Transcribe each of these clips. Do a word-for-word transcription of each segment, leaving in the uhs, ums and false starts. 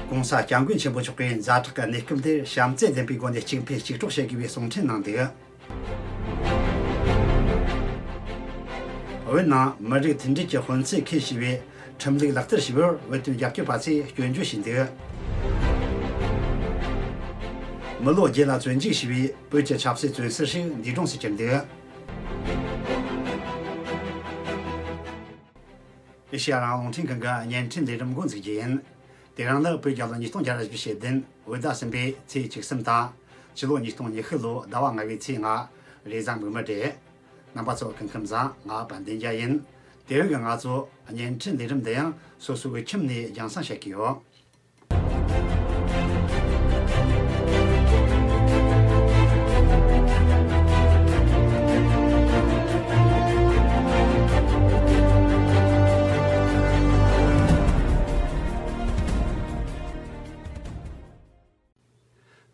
༸གོང་ས་༸སྐྱབས་མགོན་ཆེན་པོ་མཆོག་གིས་ཛ་དྲག་གི་གནས་སྐབས་འདིར་བྱམས་བརྩེ་ལྡན་པའི་སྒོ་ནས་གཅིག་ཕན་གཅིག་གྲོགས་བྱེད་དགོས་པའི་གསུང་འཕྲིན་གནང་འདུག། བོད་ནང་མི་རིགས་མཐུན་སྒྲིལ་གྱི་དཔུང་ཚོགས་ཁུལ་ཞེས་པའི་ཁྲིམས་ལུགས་ལག་བསྟར་ཞུས་པར་བོད་དོན་རྒྱབ་སྐྱོར་པ་ཚོས་སྐྱོན་བརྗོད་བྱས་འདུག། མི་ལོ་བརྒྱད་ལ་བཙོན་འཇུག་བྱས་པའི་བོད་ཀྱི་ཆབ་སྲིད་བཙོན་ཟུར་ཞིག་འདས་གྲོངས་སུ་གྱུར་འདུག། ཨེ་ཤེ་ཡ་རང་དབང་རླུང་འཕྲིན་ཁང་གི་བརྙན་འཕྲིན་ལས་རིམ་འགོ་འཛུགས་རྒྱུ་ཡིན། དེ་རིང་ནི་བོད་རྒྱལ་ལོ་ཉིས་སྟོང་བརྒྱ་ར་བཞི་བཅུ་ཞེ་བདུན་བོད་ཟླ་གསུམ་པའི་ཚེས་བཅུ་གསུམ་དང་། ཕྱི་ལོ་ཉིས་སྟོང་ཉི་ཤུ་ལོའི་ཟླ་བ་ལྔ་པའི་ཚེས་ལྔ། རེས་གཟའ་མིག་དམར་རེད། རྣམ་པ་ཚོ་སྐུ་ཁམས་བཟང་། ང་དཔལ་ལྡན་རྒྱལ་ཡིན། དེ་རིང་གི་ང་ཚོའི་བརྙན་འཕྲིན་ལས་རིམ་འདི་ཡང་སོ་སོའི་ཁྱིམ་ནས་རྒྱང་སྲིང་བྱེད་ཀྱི་ཡོད།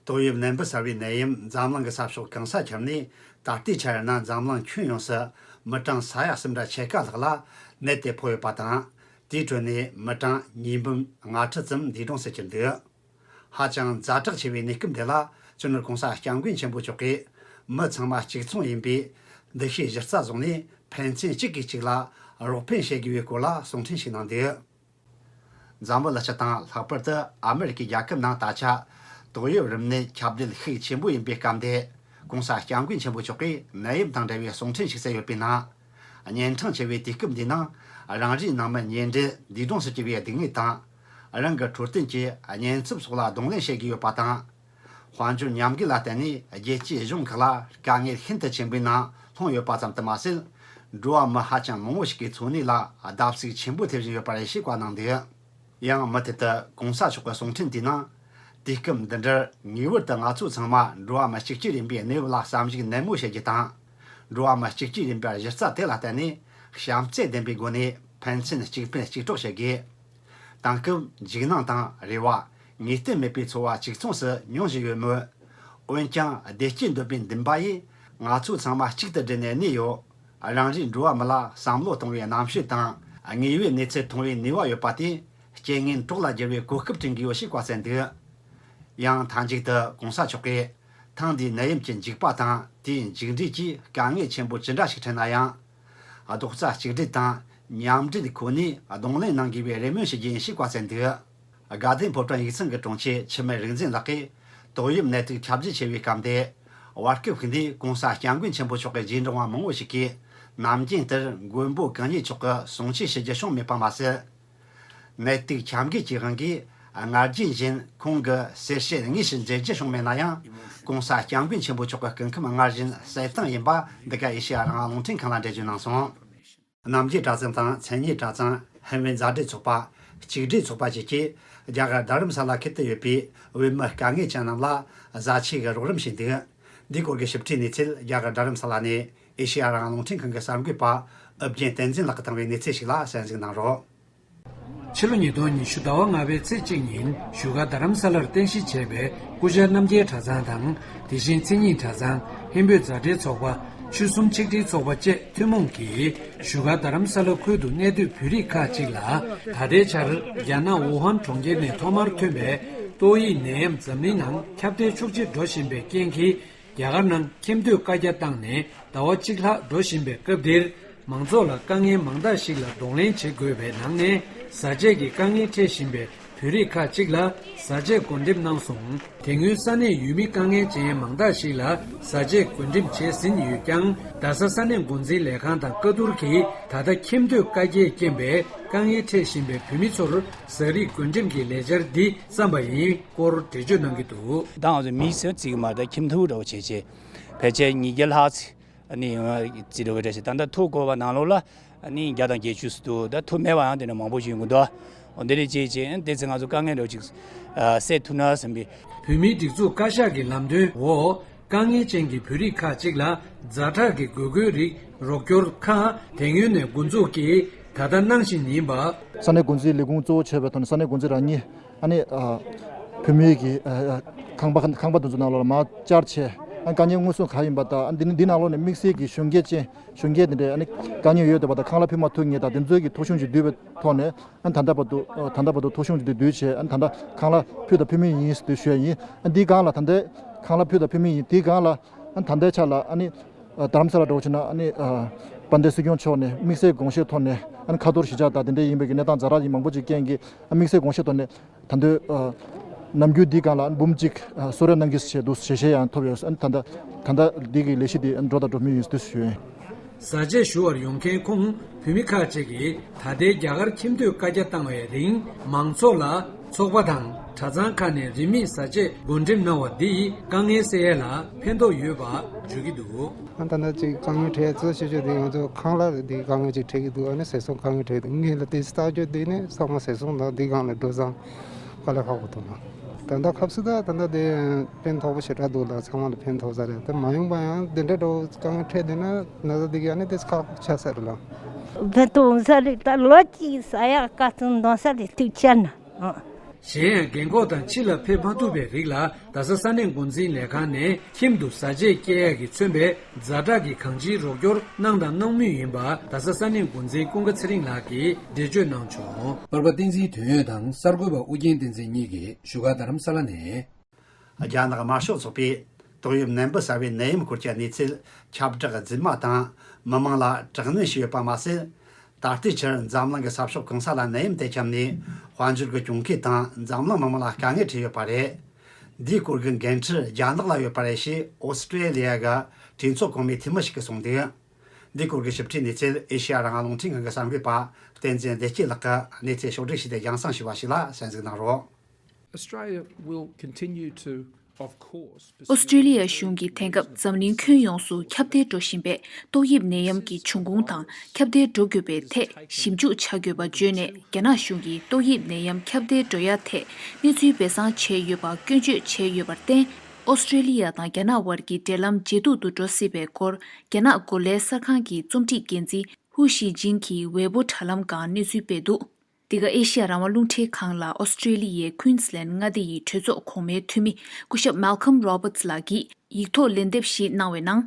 ཏོག་དབྱིབས་ནད་འབུ་གསར་བའི་ནད་ཡམས་འཛམ་གླིང་གི་ས་ཕྱོགས་གང་སར་ཁྱབ་ནས། ད་ལྟའི་ཆར་ན་འཛམ་གླིང་ཁྱོན་ཡོངས་སུ་མི་གྲངས་ས་ཡ་གསུམ་དང་ཕྱེད་ཀ་ལྷག་ལ་ནད་དེ་ཕོག་ཡོད་པ་དང་། དེའི་ཁྲོད་ནས་མི་གྲངས་ཉིས་འབུམ་ལྔ་ཁྲི་ཙམ་འདས་གྲོངས་སུ་གྱུར་འདུག། ཧ་ཅང་ཛ་དྲག་ཆེ་བའི་གནས་སྐབས་འདི་ལ། སྤྱི་ནོར་༸གོང་ས་༸སྐྱབས་མགོན་ཆེན་པོ་མཆོག་གིས་མི་ཚང་མ་གཅིག་མཚུངས་ཡིན་པའི་འདུ་ཤེས་གཞི་རྩ་བཟུང་ནས། ཕན་ཚུན་གཅིག་གིས་གཅིག་ལ་རོགས་ཕན་བྱེད་དགོས་པའི་སྐོར་ལ་གསུང་འཕྲིན་ཞིག་གནང་འདུག། འཛམ་བུ་གླིང་སྤྱི་དང་། ལྷག་པར་དུ་ཨ་མེ་རི་ཁའི་རྒྱལ་ཁབ་ནང་ད་ཆ་ཏོག་དབྱིབས་རིམས་ནད་ཁྱབ་གདལ་ཤུགས་ཆེན་པོ་ཡིན་པའི་སྐབས་འདི། ༸གོང་ས་༸སྐྱབས་མགོན་ཆེན་པོ་མཆོག་གིས་ནད་ཡམས་དང་འབྲེལ་བའི་གསུང་འཕྲིན་ཞིག་གསན་ཡོད་པའི་ནང་། གཉན་འཕྲང་ཆེ་བའི་དུས་སྐབས་འདིའི་ནང་། རང་རེའི་ནང་མི་ཉེ་འབྲེལ་འདས་གྲོངས་སུ་གྱུར་བའི་སྡུག་བསྔལ་དང་། རང་གི་འཕྲོད་བསྟེན་གྱི་གཉེན་ཚབ་སོགས་ལ་གདོང་ལེན་བྱེད་དགོས་ཡོད་པ་དང་། དཔལ་འབྱོར་ཉམས་རྒུད་ལ་བརྟེན་ནས་རྒྱལ་སྤྱིའི་གཞུང་ཁག་ལ་དཀའ་ངལ་ཤིན་ཏུ་ཆེན་པོའི་ནང་ལྷུང་ཡོད་པ་ཙམ་དུ་མ་ཟད། འགྲོ་བ་མི་ཧ་ཅང་མང་བོ་ཞིག་གི་འཚོ་གནས་ལ་བརྡབ་གསིག་ཆེན་པོ་ཐེབས་བཞིན་ཡོད་པར་ཞིག་བཀའ་གནང་འདུག། ཡང་མུ་མཐུད་དུ་༸གོང་ས་མཆོག་གི་གསུང་འཕྲིན་དེའི་ནང་། དུས་སྐབས་འདི་འདྲར་ངེས་པར་དུ་ང་ཚོ་ཚང་མ་འགྲོ་བ་མི་གཅིག་གྱུར་ཡིན་པའི་གནས་བབ་ལ་བསམ་གཞིགས་ནན་མོ་བྱེད་རྒྱུ་དང་། འགྲོ་བ་མི་གཅིག་གྱུར་ཡིན་པའི་གཞི་རྩ་དེ་ལ་བརྟེན་ནས། བྱམས་བརྩེ་ལྡན་པའི་སྒོ་ནས་ཕན་ཚུན་གཅིག་ཕན་གཅིག་གྲོགས་བྱེད་དགོས། དེང་སྐབས་འཇིགས་སྣང་དང་རེ་བ། ངེས་གཏན་མེད་པའི་ཚོར་བ་གཅིག་མཚུངས་སུ་མྱོང་བཞིན་ཡོད་མོད། འོན་ཀྱང་བདེ་སྐྱིད་འདོད་པའི་འདུན་པ་ཡིས་ང་ཚོ་ཚང་མ་གཅིག་ཏུ་བསྒྲིལ་ནས་གནས་ཡོད། རང་རེའི་འགྲོ་བ་མི་ལ་བསམ་བློ་གཏོང་བའི་རྣམ་ཤེས་དང་། དངོས་ཡོད་གནས་ཚུལ་མཐོང་བའི་ནུས་པ་ཡོད་པ་དེས་རྐྱེན་ངན་གྲོགས་ལ་བསྒྱུར་བའི་གོ་སྐབས་བསྐྲུན་དགོས་ཞེས་བཀའ་སྩལ་འདུག། ཡང་མཐའ་མཇུག་ཏུ་༸གོང་ས་མཆོག་གིས། ཐེངས་འདིའི་ནད་ཡམས་ཀྱི་འཇིགས་པ་དང་དེའི་མཇུག་འབྲས་ཀྱིས་དཀའ་ངལ་ཆེན་པོ་ཅི་འདྲ་ཞིག་འཕྲད་ན་ཡང་། རྡོག་རྩ་གཅིག་སྒྲིལ་དང་མཉམ་འབྲེལ་ཁོ་ནས་གདོང་ལེན་གནང་དགོས་པའི་རེ་སྨོན་ཞུ་རྒྱུ་ཡིན་ཞེས་བཀའ་སྩལ་འདུག། དགའ་ལྡན་ཕོ་བྲང་ཡིག་ཚང་གི་དྲུང་ཆེ་འཆི་མེད་རིག་འཛིན་ལགས་ཀྱིས། ཏོག་དབྱིབས་ནད་དུག་ཁྱབ་རྒྱ་ཆེ་བའི་སྐབས་འདི། བར་སྐབས་ཤིག་འདིའི་༸གོང་ས་༸སྐྱབས་མགོན་ཆེན་པོ་མཆོག་གི་རྗེས་འབྲང་བ་མང་བོ་ཞིག་གིས། ནམ་རྒྱུན་ལྟར་མགོན་པོ་གང་ཉིད་མཆོག་གི་གསུང་ཆོས་ཞུ་རྒྱུ་བྱུང་མེད་པ་མ་ཟད། ནད་དུག་ཁྱབ་འགྱེད་ཀྱི་དབང་གིས་སྔར་རྒྱུན་བཞིན་ཁོང་གི་གསལ་བཤད་དངོས་སུ་མཇལ་རྒྱུ་བྱུང་མེད་ན་ཡང་། ༸གོང་ས་༸སྐྱབས་མགོན་ཆེན་པོ་མཆོག་གི་སྐུ་ཁམས་སྔར་བཞིན་གསལ་ཐང་ཡིན་པ་འདི་ག་ཨེ་ཤེ་ཡ་རང་དབང་རླུང་འཕྲིན་ཁང་ལ་འགྲེལ་བརྗོད་གནང་སོང་། རྣམ་རྒྱལ་གྲྭ་ཚང་དང་མཚན་ཉིད་གྲྭ་ཚང་། ཧན་ཝེ་མཛའ་འབྲེལ་ཚོགས་པ། གཅིག་སྒྲིལ་ཚོགས་པ་བཅས་ཀྱིས་རྒྱ་གར་རྡ་རམ་ས་ལ་ཁུལ་དུ་ཡོད་པའི་བོད་མི་དཀའ་ངལ་ཅན་རྣམས་ལ་བཟའ་ཆས་ཀྱི་རོགས་རམ་བྱས་འདུག། འདིའི་སྐོར་གྱི་ཞིབ་ཕྲའི་གནས་ཚུལ་རྒྱ་གར་རྡ་རམ་ས་ལ་ནས་ཨེ་ཤེ་ཡ་རང་དབང་རླུང་འཕྲིན་ཁང་གི་གསར་འགོད་པ་ཨུ་རྒྱན་བསྟན་འཛིན་ལགས་ཀྱིས་བཏང་བའི་གནས་ཚུལ་ཞིག་ལ་གསན་གཟིགས་གནང་རོགས། ཕྱི་ལོ་ཉིས་སྟོང་ཉི་ཤུ་ཟླ་བ་ལྔ་པའི་ཚེས་གཅིག་ཉིན་བཞུགས་སྒར་རྡ་རམ་ས་ལར་རྟེན་གཞི་བྱས་པའི་སྐུ་བཅར་རྣམ་རྒྱལ་གྲྭ་ཚང་དང་། དེ་བཞིན་མཚན་ཉིད་གྲྭ་ཚང་། ཧིན་བོད་མཛའ་འབྲེལ་ཚོགས་པ། ཆོལ་གསུམ་ཆིག་སྒྲིལ་ཚོགས་པ་བཅས་ཐུན་མོང་གིས་བཞུགས་སྒར་རྡ་རམ་ས་ལ་ཁུལ་དུ་གནས་སྡོད་བོད་རིགས་ཁག་ཅིག་ལ། ད་ལྟའི་ཆར་རྒྱ་ནག་ཝུ་ཧན་གྲོང་ཁྱེར་ནས་ཐོག་མར་ཐོན་པའི་ཏོག་དབྱིབས་ནད་ཡམས་འཛམ་གླིང་ནང་ཁྱབ་གདལ་ཤུགས་ཆེ་འགྲོ་བཞིན་པའི་རྐྱེན་གྱིས། རྒྱ་གར་ནང་ཁྱིམ་སྡོད་བཀའ་རྒྱ་བཏང་ནས་ཟླ་བ་གཅིག་ལྷག་འགྲོ་བཞིན་པའི་སྐབས་འདིར། མང་ཚོགས་ལ་དཀའ་ངལ་མང་དག་ཞིག་ལ་གདོང་ལེན་བྱེད་དགོས་པའི་ནང་ནས། བཟའ་ཆས་ཀྱི་དཀའ་ངལ་འཕྲད་བཞིན་པའི་བོད་རིགས་ཁག་ཅིག་ལ་བཟའ་ཆས་བགོ་འགྲེམས་གནང་སོང་། དེ་སྔོན་ས་གནས་ཡུལ་མི་དཀའ་ངལ་ཅན་མང་དག་ཞིག་ལ་བཟའ་ཆས་བགོ་འགྲེམས་བྱས་ཟིན་ཡོད་ཀྱང་། རྡ་ས་ས་གནས་འགོ་འཛིན་ལས་ཁང་དང་བཀའ་བསྡུར་གྱིས། ད་ལྟ་ཁྱིམ་སྡོད་བཀའ་རྒྱའི་རྐྱེན་པས་དཀའ་ངལ་འཕྲད་བཞིན་པའི་བོད་མི་ཚོར་ཟས་རིགས་བགོ་འགྲེམས་ཀྱི་ལས་འཆར་འདི་བརྩམས་པ་ཡིན་སྐོར་འགྲེལ་བརྗོད་གནང་གི་འདུག། ད་ང་ཚོ་མི་ཟེར་བརྩི་གི་མ་རེད། ད་ཁྱིམ་ཐབ་འདྲ་བོ་བྱས་བྱས། ཕལ་ཆེར་ཉིས་བརྒྱ་ལྷག་ཙམ་ཨ་ནི་ཡོང་ཡ་ཙི་འདྲ་བོ་རེད་ཤག། ད་ལྟ་ཐུག་དགོས་པ་ནང་ལོགས་ལ་ཨ་ནི་བརྒྱ་དང་བརྒྱད་ཅུ་ཙམ་འདུག། ད་ཐུག་མེད་པ་ཡང་དེ་འདྲ་མང་པོ་ཞིག་ཡོང་གི་འདུག། འོ་དེ་འདྲ་བྱས་བྱས་ཨ་ནི་དེ་ཚེ་ང་ཚོ་དཀའ་ངལ་འདྲ་བོ་ཅིག་ཨ་སེལ་ཐུབ་ན་བསམ་པའི། བོད་མིའི་སྒྲིག་འཛུགས་བཀའ་ཤག་གི་ལམ་སྟོན་འོག། དཀའ་ངལ་ཅན་གྱི་བོད་རིགས་ཁག་ཅིག་ལ་ཛ་དྲག་གི་དགོས་མཁོའི་རིགས་རོགས་སྐྱོར་ཁག་དེ་སྔོན་ནས་འགོ་འཛུགས་ཀྱིས་ད་ལྟ་གནང་བཞིན་ཡིན་པ། ས་གནས་འགོ་འཛིན་ལས་ཁུངས་གཙོ་བོ་བྱས་པའི་ཐོག་ནས་ས་གནས་འགོ་འཛིན་རང་ཉིད་ཨ་ནི་ཨ་བོད་མིའི་གི་ཨ་ཨ་ཁང་པ་ཁང་པ་དེ་ཚོ་ནང་ལོགས་ལ་མར་བཅར་བྱས། ཨ་དཀའ་ངལ་མངོན་སུམ་གང་ཡིན་པ་དང་། ཨ་འདི་ནི་འདི་ནང་ལོགས་ནས་དམིགས་བསལ་གྱི་གཞོན་སྐྱེས་ཅན་གཞོན་སྐྱེས་དེ་འདྲའི་ཨ་ནི་དཀའ་ངལ་ཡོད་བསྡད་པ་དང་། ཁང་གླ་ཕུལ་མ་ཐུབ་མཁན་དང་དེ་ཚོའི་གི་ཐོ་གཞུང་ཅིག་བསྡུས་པའི་ཐོག་ནས། ཨ་ད་ལྟ་བར་དུ་ཨ་ད་ལྟ་བར་དུ་ཐོ་གཞུང་ཅིག་དེ་བསྡུས་བྱས། ཨ་ད་ལྟ་ཁང་གླ་ཕུལ་དང་ཕུལ་མུས་ཡིན་ཟེར་དེ་ཞུ་ཡ་ཡིན། ཨ་འདིའི་སྒང་ལ་ད་ལྟའི་ཁང་གླ་ཕུལ་དང་ཕུལ་མུས་ཡིན། དེའི་སྒང་ལ་ཨ་ད་ལྟའི་ཆ་ལ་ཨ་ནི་ཨ་རྡ་རམ་ས་ལ་འགྲོ་བ་བྱས་ན། ཨ་ནི་ཨ་དཔལ་ལྡན་སྲིད་སྐྱོང་མཆོག་ནས་དམིགས་བསལ་དགོངས་བཞེས་ཐོག་ནས། ཨ་ནི་ཁ་ཐོར་གཞིས་ཆགས་དང་དེ་འདྲའི་ཡིན་པའི་གི་གནས་སྟངས་ཛ་དྲག་ཡིན། མང་པོ་ཅིག་རྐྱེན་གྱིས། ཨ་དམིགས་བསལ་དགོངས་བཞེས་ཐོག་ནས་ད་དུང་ཨ་ནམ་རྒྱུན་འདིའི་སྒང་ལ་འབུམ་གཅིག་ཨ་གསོལ་རས་གནང་རྒྱུ་ཞེས་འདུག་ཞལ་བཞེས་ཡང་ཐོབ་ཡོད། ཨ་ནི་ད་ལྟ་ད་ལྟ་འདི་གི་ལས་གཞི་འདི་འགྲོ་དང་འགྲོ་མུས་ཡིན་ཟེར་དུ་ཞུ་ཡིན། བཟའ་ཆས་ཞུ་བར་ཡོང་མཁན་ཁོང་བོད་མི་ཁག་ཅིག་གིས་ད་ལྟའི་རྒྱ་གར་ཁྱིམ་སྡོད་བཀའ་རྒྱ་བཏང་བའི་རིང་མང་ཚོགས་ལ་ཚོགས་པ་དང་གྲྭ་ཚང་ཁག་ནས་རིན་མེད་བཟའ་ཆས་བགོ་འགྲེམས་གནང་བ་འདིས་དཀའ་ངལ་སེལ་ཡས་ལ་ཕན་ཐོགས་ཡོད་པ་བརྗོད་ཀྱི་འདུག་ཨ་ད་ནི་ཅིག་དཀའ་ངལ་འཕྲད་ཚུལ་ཞུ་རྒྱུ་དེ་ང་ཚོ་ཁང་གླ་དེ་དཀའ་ངལ་ཅིག་འཕྲད་ཀྱི་འདུག་ཨ་ནི་ཟས་སོང་དཀའ་ངལ་འཕྲད་ཀྱི་འདུག་ངས་ལ་དེ་ལྟ་རྒྱུ་དེ་ནི་ཚང་མ་ཟས་སོང་དང་དེ་སྒང་ལ་འགྲོ་སོང་དཀའ་ལས་ཁག་པོ་འདུག་ན། ད་ལྟ་ཁབ་སི་ད་ད་ལྟ་དེ་ཕན་ཐོགས་པོ་ཞེ་དྲག་འདུག་ལ། ཚང་མ་ལ་ཕན་ཐོགས་ས་རེད། ད་མ་ཡོང་པ་ཡང་དེ་འདྲ་འགྲོ་དཀའ་ངལ་འཕྲད་དེ་ན་ན་ཚ་དེ་ག་ནི་དེ་ཁག་པོ་ཆགས་ས་རེད་ལ། ཕན་ཐོགས་ས་རེད། ད་ལོ་གཅིག་ཟ་ཡག་དཀའ་ཚོན་འདོན་ས་རེད། ཐུག་ཆ་ན། ཨང་། གཞན་ཡང་རྒན་འཁོགས་དང་ཕྱི་ལ་ཕེབས་མ་ཐུབ་པའི་རིགས་ལ། རྡ་ས་ས་གནས་འགོ་འཛིན་ལས་ཁང་ནས་ཁྱིམ་དུ་བཟའ་ཆས་སྐྱེལ་ཡག་གིས་མཚོན་པའི་ཛ་དྲག་གི་གང་ཅིའི་རོགས་སྐྱོར་གནང་དང་གནང་མུས་ཡིན་པ་རྡ་ས་ས་གནས་འགོ་འཛིན་ཀུན་དགའ་ཚེ་རིང་ལགས་ཀྱིས་འགྲེལ་བརྗོད་གནང་བྱུང་། པར་པ་བསྟན་འཛིན་དོན་ཡོད་དང་གསར་འགོད་པ་ཨུ་རྒྱན་བསྟན་འཛིན་གཉིས་ཀྱིས་བཞུགས་སྒར་རྡ་རམ་ས་ལ་ནས། རྒྱ་ནག་དམར་ཤོག་ཚོགས་པས་ཏོག་དབྱིབས་ནད་འབུ་གསར་བའི་ནད་ཡམས་སྐོར་གྱི་གནས་ཚུལ་ཁྱབ་བསྒྲགས་རྫུན་མ་དང་མི་མང་ལ་དྲག་གནོན་བྱས་ཡོད་པ་མ་ཟད། ད་ལྟའི་ཆར་འཛམ་གླིང་གི་ས་ཕྱོགས་གང་ས་ལ་ནད་ཡམས་དེ་ཁྱབ་ནས་དཔལ་འབྱོར་གྱི་གྱོང་གུད་དང་འཛམ་གླིང་མི་མང་ལ་དཀའ་ངལ་འཕྲད་ཡོད་པ་རེད། འདིའི་སྐོར་གྱི་འགན་འཁྲི་རྒྱ་ནག་ལ་ཡོད་པ་རེད་ཞེས་ཨོ་སི་ཀྲེ་ལི་ཡ་གི་གྲོས་ཚོགས་གོང་མའི་འཐུས་མི་ཞིག་གིས་གསུངས་འདུག་འདིའི་སྐོར་གྱི་ཞིབ་ཕྲའི་གནས་ཚུལ་ཨེ་ཤེ་ཡ་རང་དབང་རླུང་འཕྲིན་ཁང་གི་གསར་འགོད་པ་བསྟན་འཛིན་བདེ་སྐྱིད་ལགས་ཀྱིས་གནས་ཚུལ་ཕྱོགས་སྒྲིག་བྱས་ཏེ་རྒྱང་སྲིང་ཞུས་པ་ཞིག་ལ་གསན་གཟིགས་གནང་རོགས། Australia will continue to, of course, pursue ཨོ་སི་ཀྲེ་ལི་ཡ་གཞུང་གིས་དེང་སྐབས་འཛམ་གླིང་ཁྱོན་ཡོངས་སུ་ཁྱབ་གདལ་འགྲོ་བཞིན་པའི་ཏོག་དབྱིབས་ནད་ཡམས་ཀྱི་འབྱུང་ཁུངས་དང་ཁྱབ་གདལ་འགྲོ་དགོས་པའི་ཐད་ཞིབ་འཇུག་བྱ་དགོས་པ་བརྗོད་ནས། རྒྱ་ནག་གཞུང་གིས་ཏོག་དབྱིབས་ནད་ཡམས་ཁྱབ་གདལ་འགྲོ་ཡ་ཐད་གནས་ཚུལ་སྦས་གསང་བྱས་ཡོད་པ་སྐྱོན་བརྗོད་བྱས་ཡོད་པར་བརྟེན། ཨོ་སི་ཀྲེ་ལི་ཡ་དང་རྒྱ་ནག་དབར་གྱི་འབྲེལ་ལམ་ཇེ་སྡུག་ཏུ་འགྲོ་སྲིད་པའི་སྐོར། རྒྱ་ནག་གོ་ལའི་གསར་ཁང་གི་རྩོམ་སྒྲིག་འགན་འཛིན་ཧུའུ་ཞི་ཅིན་གྱིས་ཝེ་པོ་དྲ་ལམ་སྒང་གནས་ཚུལ་སྤེལ་འདུག་འདི་ག་ཨེ་ཤི་ཡ་རང་དབང་རླུང་འཕྲིན་ཁང་ལ་ཨོ་སི་ཀྲེ་ལི་ཡའི་ཀུན་སི་ལན་མངའ་སྡེ་ཡི་གྲོས་ཚོགས་གོང་མའི་འཐུས་མི་སྐུ་ཞབས་Malcolm Roberts་ལགས་ཀྱིས་ཡིག་ཐོག་ལན་འདེབས་ཤིག་གནང་བའི་ནང་།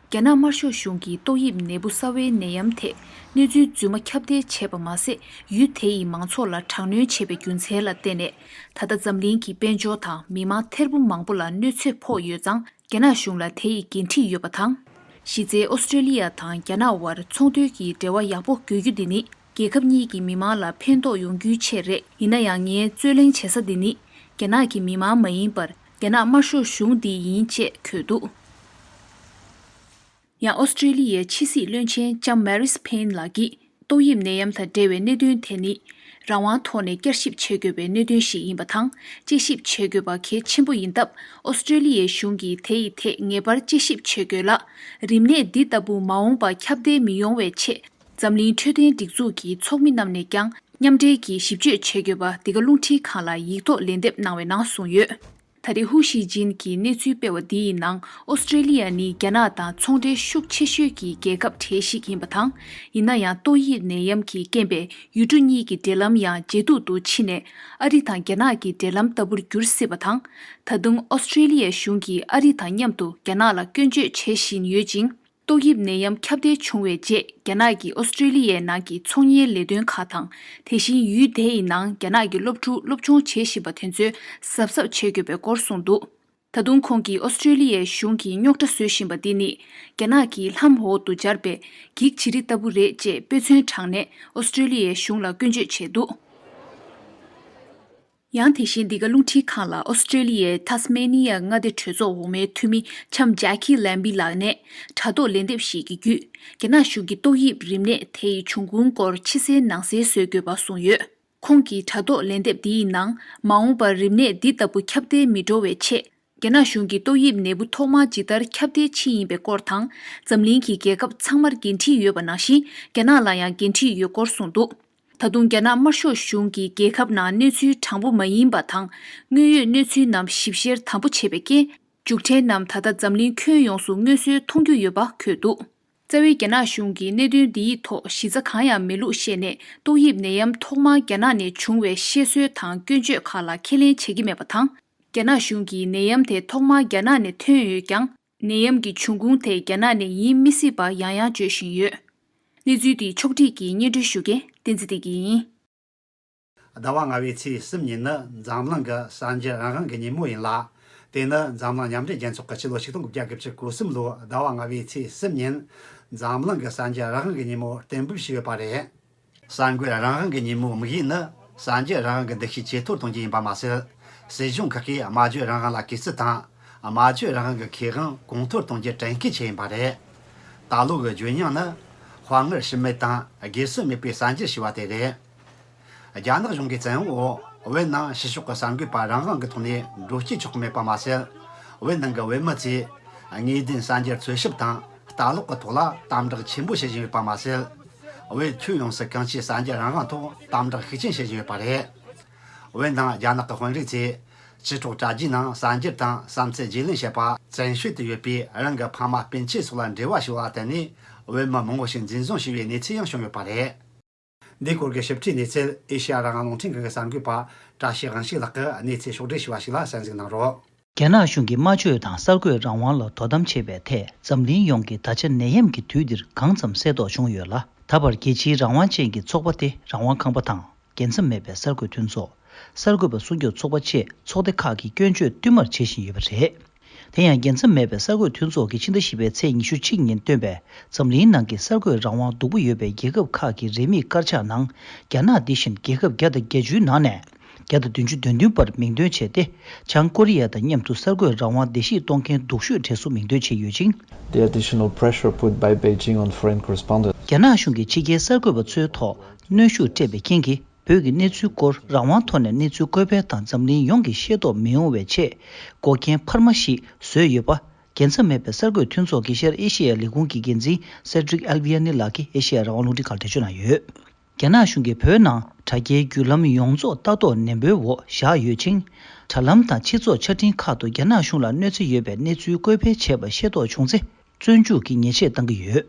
རྒྱ་ནག་དམར་ཤོག་གཞུང་གིས་ཏོག་དབྱིབས་ནད་འབུ་གསར་བའི་ནད་ཡམས་ཐད་གནས་ཚུལ་རྫུན་མ་ཁྱབ་གདལ་བྱས་པ་མ་ཟད། ཡུལ་དེ་ཡི་མང་ཚོགས་ལ་དྲག་གནོན་བྱས་པའི་རྒྱུ་མཚན་ལ་བརྟེན་ནས། ད་ལྟ་འཛམ་གླིང་གི་དཔལ་འབྱོར་དང་མི་མང་ཐེར་འབུམ་མང་པོ་ལ་གནོད་འཚེ་ཕོག་ཡོད་ཙང་། རྒྱ་ནག་གཞུང་ལ་དེ་ཡི་འགན་འཁྲི་ཡོད་པ་དང་། གཞི་རྩའི་ཨོ་སི་ཀྲེ་ལི་ཡ་དང་རྒྱ་ནག་དབར་ཚོང་དོན་གྱི་འབྲེལ་བ་ཡག་པོ་དགོས་རྒྱུ་འདི་ནི། རྒྱལ་ཁབ་གཉིས་ཀྱི་མི་མང་ལ་ཕན་ཐོགས་ཡོང་རྒྱུའི་ཆེད་རེད། ཡིན་ན་ཡང་། ངས་རྩོད་གླེང་བྱེད་ས་འདི་ནི། རྒྱ་ནག་གི་མི་མང་མ་ཡིན་པར། རྒྱ་ནག་དམར་ཤོག་གཞུང་འདི་ཡིན་ཅེས་འཁོད་འདུག་ཡང་ཨོ་སི་ཀྲེ་ལི་ཡའི་ཕྱི་སྲིད་བློན་ཆེན་ལྕམ་Marise Payne་ལགས་ཀྱིས། ཏོག་དབྱིབས་ནད་ཡམས་དང་འབྲེལ་བའི་གནད་དོན་དེ་ནི། རང་དབང་ཐོག་ནས་བསྐྱར་ཞིབ་བྱེད་དགོས་པའི་གནད་དོན་ཞིག་ཡིན་པ་དང་། དཔྱད་ཞིབ་བྱེད་དགོས་པ་གལ་ཆེན་པོ་ཡིན་སྟབས། ཨོ་སི་ཀྲེ་ལི་ཡའི་གཞུང་གིས་དེ་ཡི་ཐད་ངེས་པར་དཔྱད་ཞིབ་བྱེད་དགོས་ལ། རིམས་ནད་འདི་ལྟ་བུ་མ་འོངས་པར་ཁྱབ་གདལ་མི་ཡོང་བའི་ཆེད། འཛམ་གླིང་འཕྲོད་བསྟེན་སྒྲིག་འཛུགས་ཀྱི་ཚོགས་མི་རྣམས་ནས་ཀྱང་མཉམ་འབྲེལ་གྱིས་ཞིབ་དཔྱོད་བྱེད་དགོས་པ། འདི་ག་རླུང་འཕྲིན་ཁང་ལ་ཡིག་ཐོག་ལན་འདེབས་གནང་བའི་ནང་གསུངས་ཡོད། ད་རེས་ཧུའུ་ཞི་ཅིན་གྱིས་གནས་ཚུལ་སྤེལ་བ་འདིའི་ནང་ཨོ་སི་ཀྲེ་ལི་ཡ་ནི་རྒྱ་ནག་དང་ཚོང་འབྲེལ་ཤུགས་ཆེ་ཤོས་ཀྱི་རྒྱལ་ཁབ་གྲས་ཤིག་ཡིན་པ་དང་། ཡིན་ན་ཡང་ཏོག་དབྱིབས་ནད་ཡམས་ཀྱི་རྐྱེན་པས་ཡུལ་གྲུ་གཉིས་ཀྱི་འབྲེལ་ལམ་ཡང་ཇེ་སྡུག་ཏུ་ཕྱིན་ནས། ཨ་རི་དང་རྒྱ་ནག་གི་འབྲེལ་ལམ་ལྟ་བུར་འགྱུར་སྲིད་པ་དང་། ད་དུང་ཨོ་སི་ཀྲེ་ལི་ཡའི་གཞུང་གིས་ཨ་རི་དང་མཉམ་དུ་རྒྱ་ནག་ལ་སྐྱོན་བརྗོད་བྱེད་བཞིན་ཡོད་ཅིང་། ཏོག་དབྱིབས་ནད་ཡམས་ཁྱབ་གདལ་བྱུང་བའི་རྗེས། རྒྱ་ནག་གིས་ཨོ་སི་ཀྲེ་ལི་ཡའི་ནང་གི་ཚོང་གཉེར་ལས་དོན་ཁག་དང་། དེ་བཞིན་ཡུལ་དེའི་ནང་རྒྱ་ནག་གི་སློབ་ཕྲུག་སློབ་སྦྱོང་བྱེད་བཞིན་པ་དེ་ཚོའི་གཟབ་གཟབ་བྱེད་དགོས་པའི་སྐོར་གསུངས་འདུག་ད་དུང་ཁོང་གིས་ཨོ་སི་ཀྲེ་ལི་ཡའི་གཞུང་གིས་རྙོག་དྲ་བཟོ་བཞིན་པ་འདི་ནི། རྒྱ་ནག་གི་ལྷམ་འོག་ཏུ་སྦྱར་བའི་འགྱིག་བྱི་རིལ་ལྟ་བུ་རེད་ཅེས་དཔེ་མཚོན་དྲངས་ནས་ཨོ་སི་ཀྲེ་ལི་ཡའི་གཞུང་ལ་སྐྱོན་བརྗོད་བྱས་འདུག་ཡང་དེ་བཞིན་འདི་ག་རླུང་འཕྲིན་ཁང་ལ་ཨོ་སི་ཀྲེ་ལི་ཡའི་ཐཱ་སི་མེ་ནི་ཡ་མངའ་སྡེ་གྲོས་ཚོགས་འོག་མའི་འཐུས་མི་ལྕམ་ཇཱ་ཁི་ལེམ་བི་ལགས་ནས་དྲ་ཐོག་ལན་འདེབས་ཤིག་གི་བརྒྱུད། རྒྱ་ནག་གཞུང་གིས་ཏོག་དབྱིབས་རིམས་ནད་དེ་ཡི་འབྱུང་ཁུངས་སྐོར་ཕྱི་གསལ་ནང་གསལ་བཟོ་དགོས་པ་གསུངས་ཡོད། ཁོང་གི་དྲ་ཐོག་ལན་འདེབས་འདིའི་ནང་། མ་འོངས་པར་རིམས་ནད་འདི་ལྟ་བུ་ཁྱབ་གདལ་མི་འགྲོ་བའི་ཆེད། རྒྱ་ནག་གཞུང་གིས་ཏོག་དབྱིབས་ནད་འབུ་ཐོག་མར་ཇི་ལྟར་ཁྱབ་གདལ་ཕྱིན་ཡིན་པའི་སྐོར་དང་། འཛམ་གླིང་གི་རྒྱལ་ཁབ་ཚང་མར་འགན་འཁྲི་ཡོད་པ་ནང་བཞིན། རྒྱ་ནག་ལ་ཡང་འགན་འཁྲི་ཡོད་སྐོར་གསུངས་འདུག་ད་དུང་རྒྱ་ནག་དམར་ཤོག་གཞུང་གིས་རྒྱལ་ཁབ་ནང་གནས་ཚུལ་དྲང་པོ་མ་ཡིན་པ་དང་། དངོས་ཡོད་གནས་ཚུལ་རྣམས་ཞིབ་བཤེར་དམ་པོ་བྱས་པའི་རྐྱེན། མཇུག་འབྲས་རྣམས་ད་ལྟ་འཛམ་གླིང་ཁྱོན་ཡོངས་སུ་མངོན་གསལ་མཐོང་རྒྱུ་ཡོད་པ་འཁོད་འདུག་རྩ་བའི་རྒྱ་ནག་གཞུང་གིས་གནད་དོན་འདིའི་ཐོག་གཞི་རྩ་གང་ཡང་མེད་ལུགས་བཤད་ནས། ཏོག་དབྱིབས་ནད་ཡམས་ཐོག་མར་རྒྱ་ནག་ནས་བྱུང་བའི་བཤད་སྲོལ་དང་སྐྱོན་བརྗོད་ཁག་ལ་ཁས་ལེན་བྱེད་ཀྱི་མེད་པ་དང་། རྒྱ་ནག་གཞུང་གིས་ནད་ཡམས་དེ་ཐོག་མར་རྒྱ་ནག་ནས་ཐོན་ཡོད་ཀྱང་། ནད་ཡམས་ཀྱི་འབྱུང་ཁུངས་དེ་རྒྱ་ནག་ནས་ཡིན་མི་སྲིད་པ་ཡང་ཡང་བརྗོད་བཞིན་ཡོད། གནས་ཚུལ་དེའི་ཕྱོགས་བསྒྲིགས་ཀྱིས་སྙན་སྒྲོན་ཞུ་མཁན་བསྟན་འཛིན་བདེ་སྐྱིད་ཡིན། ཟླ་བ་ལྔ་པའི་ཚེས་གསུམ་ཉིན་ནི་འཛམ་གླིང་གི་གསར་འགྱུར་རང་དབང་གི་ཉིན་མོ་ཡིན་ལ། དེ་ནི་འཛམ་གླིང་མཉམ་འབྲེལ་རྒྱལ་ཚོགས་ཀྱིས་ཕྱི་ལོ་ཆིག་སྟོང་དགུ་བརྒྱ་དགུ་བཅུ་གོ་གསུམ་ལོའི་ཟླ་བ་ལྔ་པའི་ཚེས་གསུམ་ཉིན་འཛམ་གླིང་གི་གསར་འགྱུར་རང་དབང་གི་ཉིན་མོ་གཏན་འབེབས་བྱས་ཡོད་པ་རེད། གསར་འགོད་རང་དབང་གི་ཉིན་མོའི་དམིགས་ཡུལ་ནི་གསར་འགྱུར་རང་དབང་གི་འདུ་ཤེས་ཇེ་མཐོར་གཏོང་རྒྱུ་ཡིན་པ་མ་ཟད། སྲིད་གཞུང་ཁག་གིས་སྨྲ་བརྗོད་རང་དབང་ལ་གུས་བརྩི་དང་། སྨྲ་བརྗོད་རང་དབང་གི་ཁེ་དབང་གོང་མཐོར་གཏོང་རྒྱུ་གཏན་འཁེལ་བྱས་ཡིན་པ་རེད། ད་ལོ་གི་བརྗོད་སྙིང་ནི། དཔའ་ངར་ཞུམ་མེད་དང་སྒེར་སེམས་མེད་པའི་གསར་འགྱུར་ཞེས་པ་དེ་རེད། རྒྱ་ནག་གཞུང་གི་བཙན་འོག་འོག་བོད་ནང་ཕྱི་ཕྱོགས་ཀྱི་གསར་འགོད་པ་རང་དབང་གི་ཐོག་ནས་འགྲོ་སྐྱོད་ཆོག་གི་མེད་པ་མ་ཟད། བོད་ནང་གི་བོད་མི་ཚོས་དངོས་བདེན་གསར་འགྱུར་འཚོལ་ཞིབ་དང་ལྟ་ཀློག་གི་ཐོག་ལ་དམ་དྲག་ཆེན་པོ་བྱེད་བཞིན་ཡོད་པ་མ་ཟད། བོད་ཁྱོན་ཡོངས་སུ་གང་ཅིའི་གསར་འགྱུར་རང་དབང་ཐོག་དམ་དྲག་ཤུགས་ཆེན་བྱེད་བཞིན་ཡོད་པ་རེད། བོད་ནང་རྒྱ་ནག་གི་དཔོན་རིགས་ཚོས་ཕྱི་ཕྱོགས་དྲ་རྒྱའི་ནང་གསར་འགྱུར་དང་བསམ་ཚུལ་བརྗེ་ལེན་བྱེད་པ་བཙན་ཤེད་དུ་ཡོད་པའི་རང་གི་ཕ་མ་སྤུན་མཆེད་སོགས་ལ་འབྲེལ་བ་ཞུ་བ་དེ་ནས་བོད་མི་མང་པོ་ཞིག་འཛིན་བཟུང་བྱས་པའི་གནས་ཚུལ་ཡང་བྱུང་ཡོད་པ་རེད། འདི་སྐོར་གྱི་ཞིབ་ཕྲའི་གནས་ཚུལ་ཨེ་ཤེ་ཡ་རང་དབང་རླུང་འཕྲིན་ཁང་གི་གསར་འགོད་པ་བཀྲ་ཤིས་དབང་ཕྱུག་ལགས་ཀྱིས་གནས་ཚུལ་ཕྱོགས་བསྒྲིགས་ཞུས་པ་ཞིག་ལ་གསན་གཟིགས་གནང་རོགས། རྒྱ་ནག་གཞུང་གིས་སྨྲ་བརྗོད་དང་གསར་འགོད་རང་དབང་ལ་དོ་དམ་བྱེད་པའི་ཐད་འཛམ་གླིང་ཡོངས་ཀྱིས་ད་ཆ་ནད་ཡམས་ཀྱི་དུས་འདིར་གང་ཙམ་གསལ་རྟོགས་བྱུང་ཡོད་ལ། ད་བར་རྒྱལ་སྤྱིའི་རང་དབང་ཅན་གྱི་ཚོགས་པ་སྟེ་རང་དབང་ཁང་པ་དང་། རྒྱལ་མཚམས་མེད་པའི་གསར་འགོད་མཐུན་ཚོགས། གསར་འགོད་པ་སྲུང་སྐྱོབ་ཚོགས་པ་བཅས་ཚོགས་སྡེ་ཁག་གིས་སྐྱོན་བརྗོད་བསྟུད་མར་བྱེད་བཞིན་ཡོད་པ་རེད། དེ་ཡང་རྒྱལ་མཚམས་མེད་པའི་གསར་འགོད་མཐུན་ཚོགས་ཀྱིས་ཕྱི་ཟླ་བཞི་པའི་ཚེས་ཉི་ཤུ་གཅིག་ཉིན་བཏོན་པའི་འཛམ་གླིང་ནང་གི་གསར་འགོད་རང་དབང་སྡུག་པོ་ཡོད་པའི་རྒྱལ་ཁབ་ཁག་གི་རིན་མེད་དཀར་ཆག་ནང་། རྒྱ་ནག་འདི་བཞིན་རྒྱལ་ཁབ་བརྒྱ་དང་བརྒྱད་ཅུའི་ནང་ནས་བརྒྱ་དང་བདུན་ཅུ་དོན་བདུན་པར་མིང་འདོན་བྱས་ཏེ། བྱང་ཀོ་རི་ཡ་དང་མཉམ་དུ་གསར་འགོད་རང་དབང་བརྡལ་བཤིག་གཏོང་མཁན་སྡུག་ཤོས་གྲས་སུ་མིང་འདོན་བྱས་ཡོད་ཅིང་། The additional pressure put by Beijing on foreign correspondents. རྒྱ་ནག་གཞུང་གིས་ཕྱི་རྒྱལ་གསར་འགོད་པ་ཚོའི་ཐོག་གནོན་ཤུགས་སྤྲད་པའི་རྐྱེན་གྱིས། བོད་ཀྱི་གནས་ཚུལ་སྐོར་རང་དབང་ཐོག་ནས་གནས་ཚུལ་བཀོད་སྤེལ་དང་འཛམ་གླིང་ཡོངས་ཀྱིས་ཤེས་རྟོགས་མི་ཡོང་བའི་ཆེད། འགོག་རྐྱེན་འཕར་མ་ཞིག་བཟོས་ཡོད་པ། རྒྱལ་མཚམས་མེད་པའི་གསར་འགོད་མཐུན་ཚོགས་ཀྱི་ཤར་ཨེ་ཤེ་ཡའི་ལས་ཁུངས་ཀྱི་འགན་འཛིན་Cedric Alviani་ལགས་ཀྱིས་ཨེ་ཤེ་ཡ་རང་དབང་རླུང་འཕྲིན་ཁང་ལ་འགྲེལ་བརྗོད་གནང་ཡོད། རྒྱ་ནག་གཞུང་གིས་བོད་ནང་དྲ་རྒྱའི་བརྒྱུད་ལམ་ཡོངས་རྫོགས་ལྟ་རྟོག་ནན་པོའི་འོག་བཞག་ཡོད་ཅིང་། དྲ་ལམ་དང་སྤྱི་ཚོགས་ཆ་འཕྲིན་ཁག་ཏུ་རྒྱ་ནག་གཞུང་ལ་གནོད་འཚེ་ཡོད་པའི་གནས་ཚུལ་བཀོད་སྤེལ་བྱས་པ་ཤེས་རྟོགས་བྱུང་ཚེ། བཙོན་འཇུག་གི་ཉེས་ཆད་གཏང་གི་ཡོད།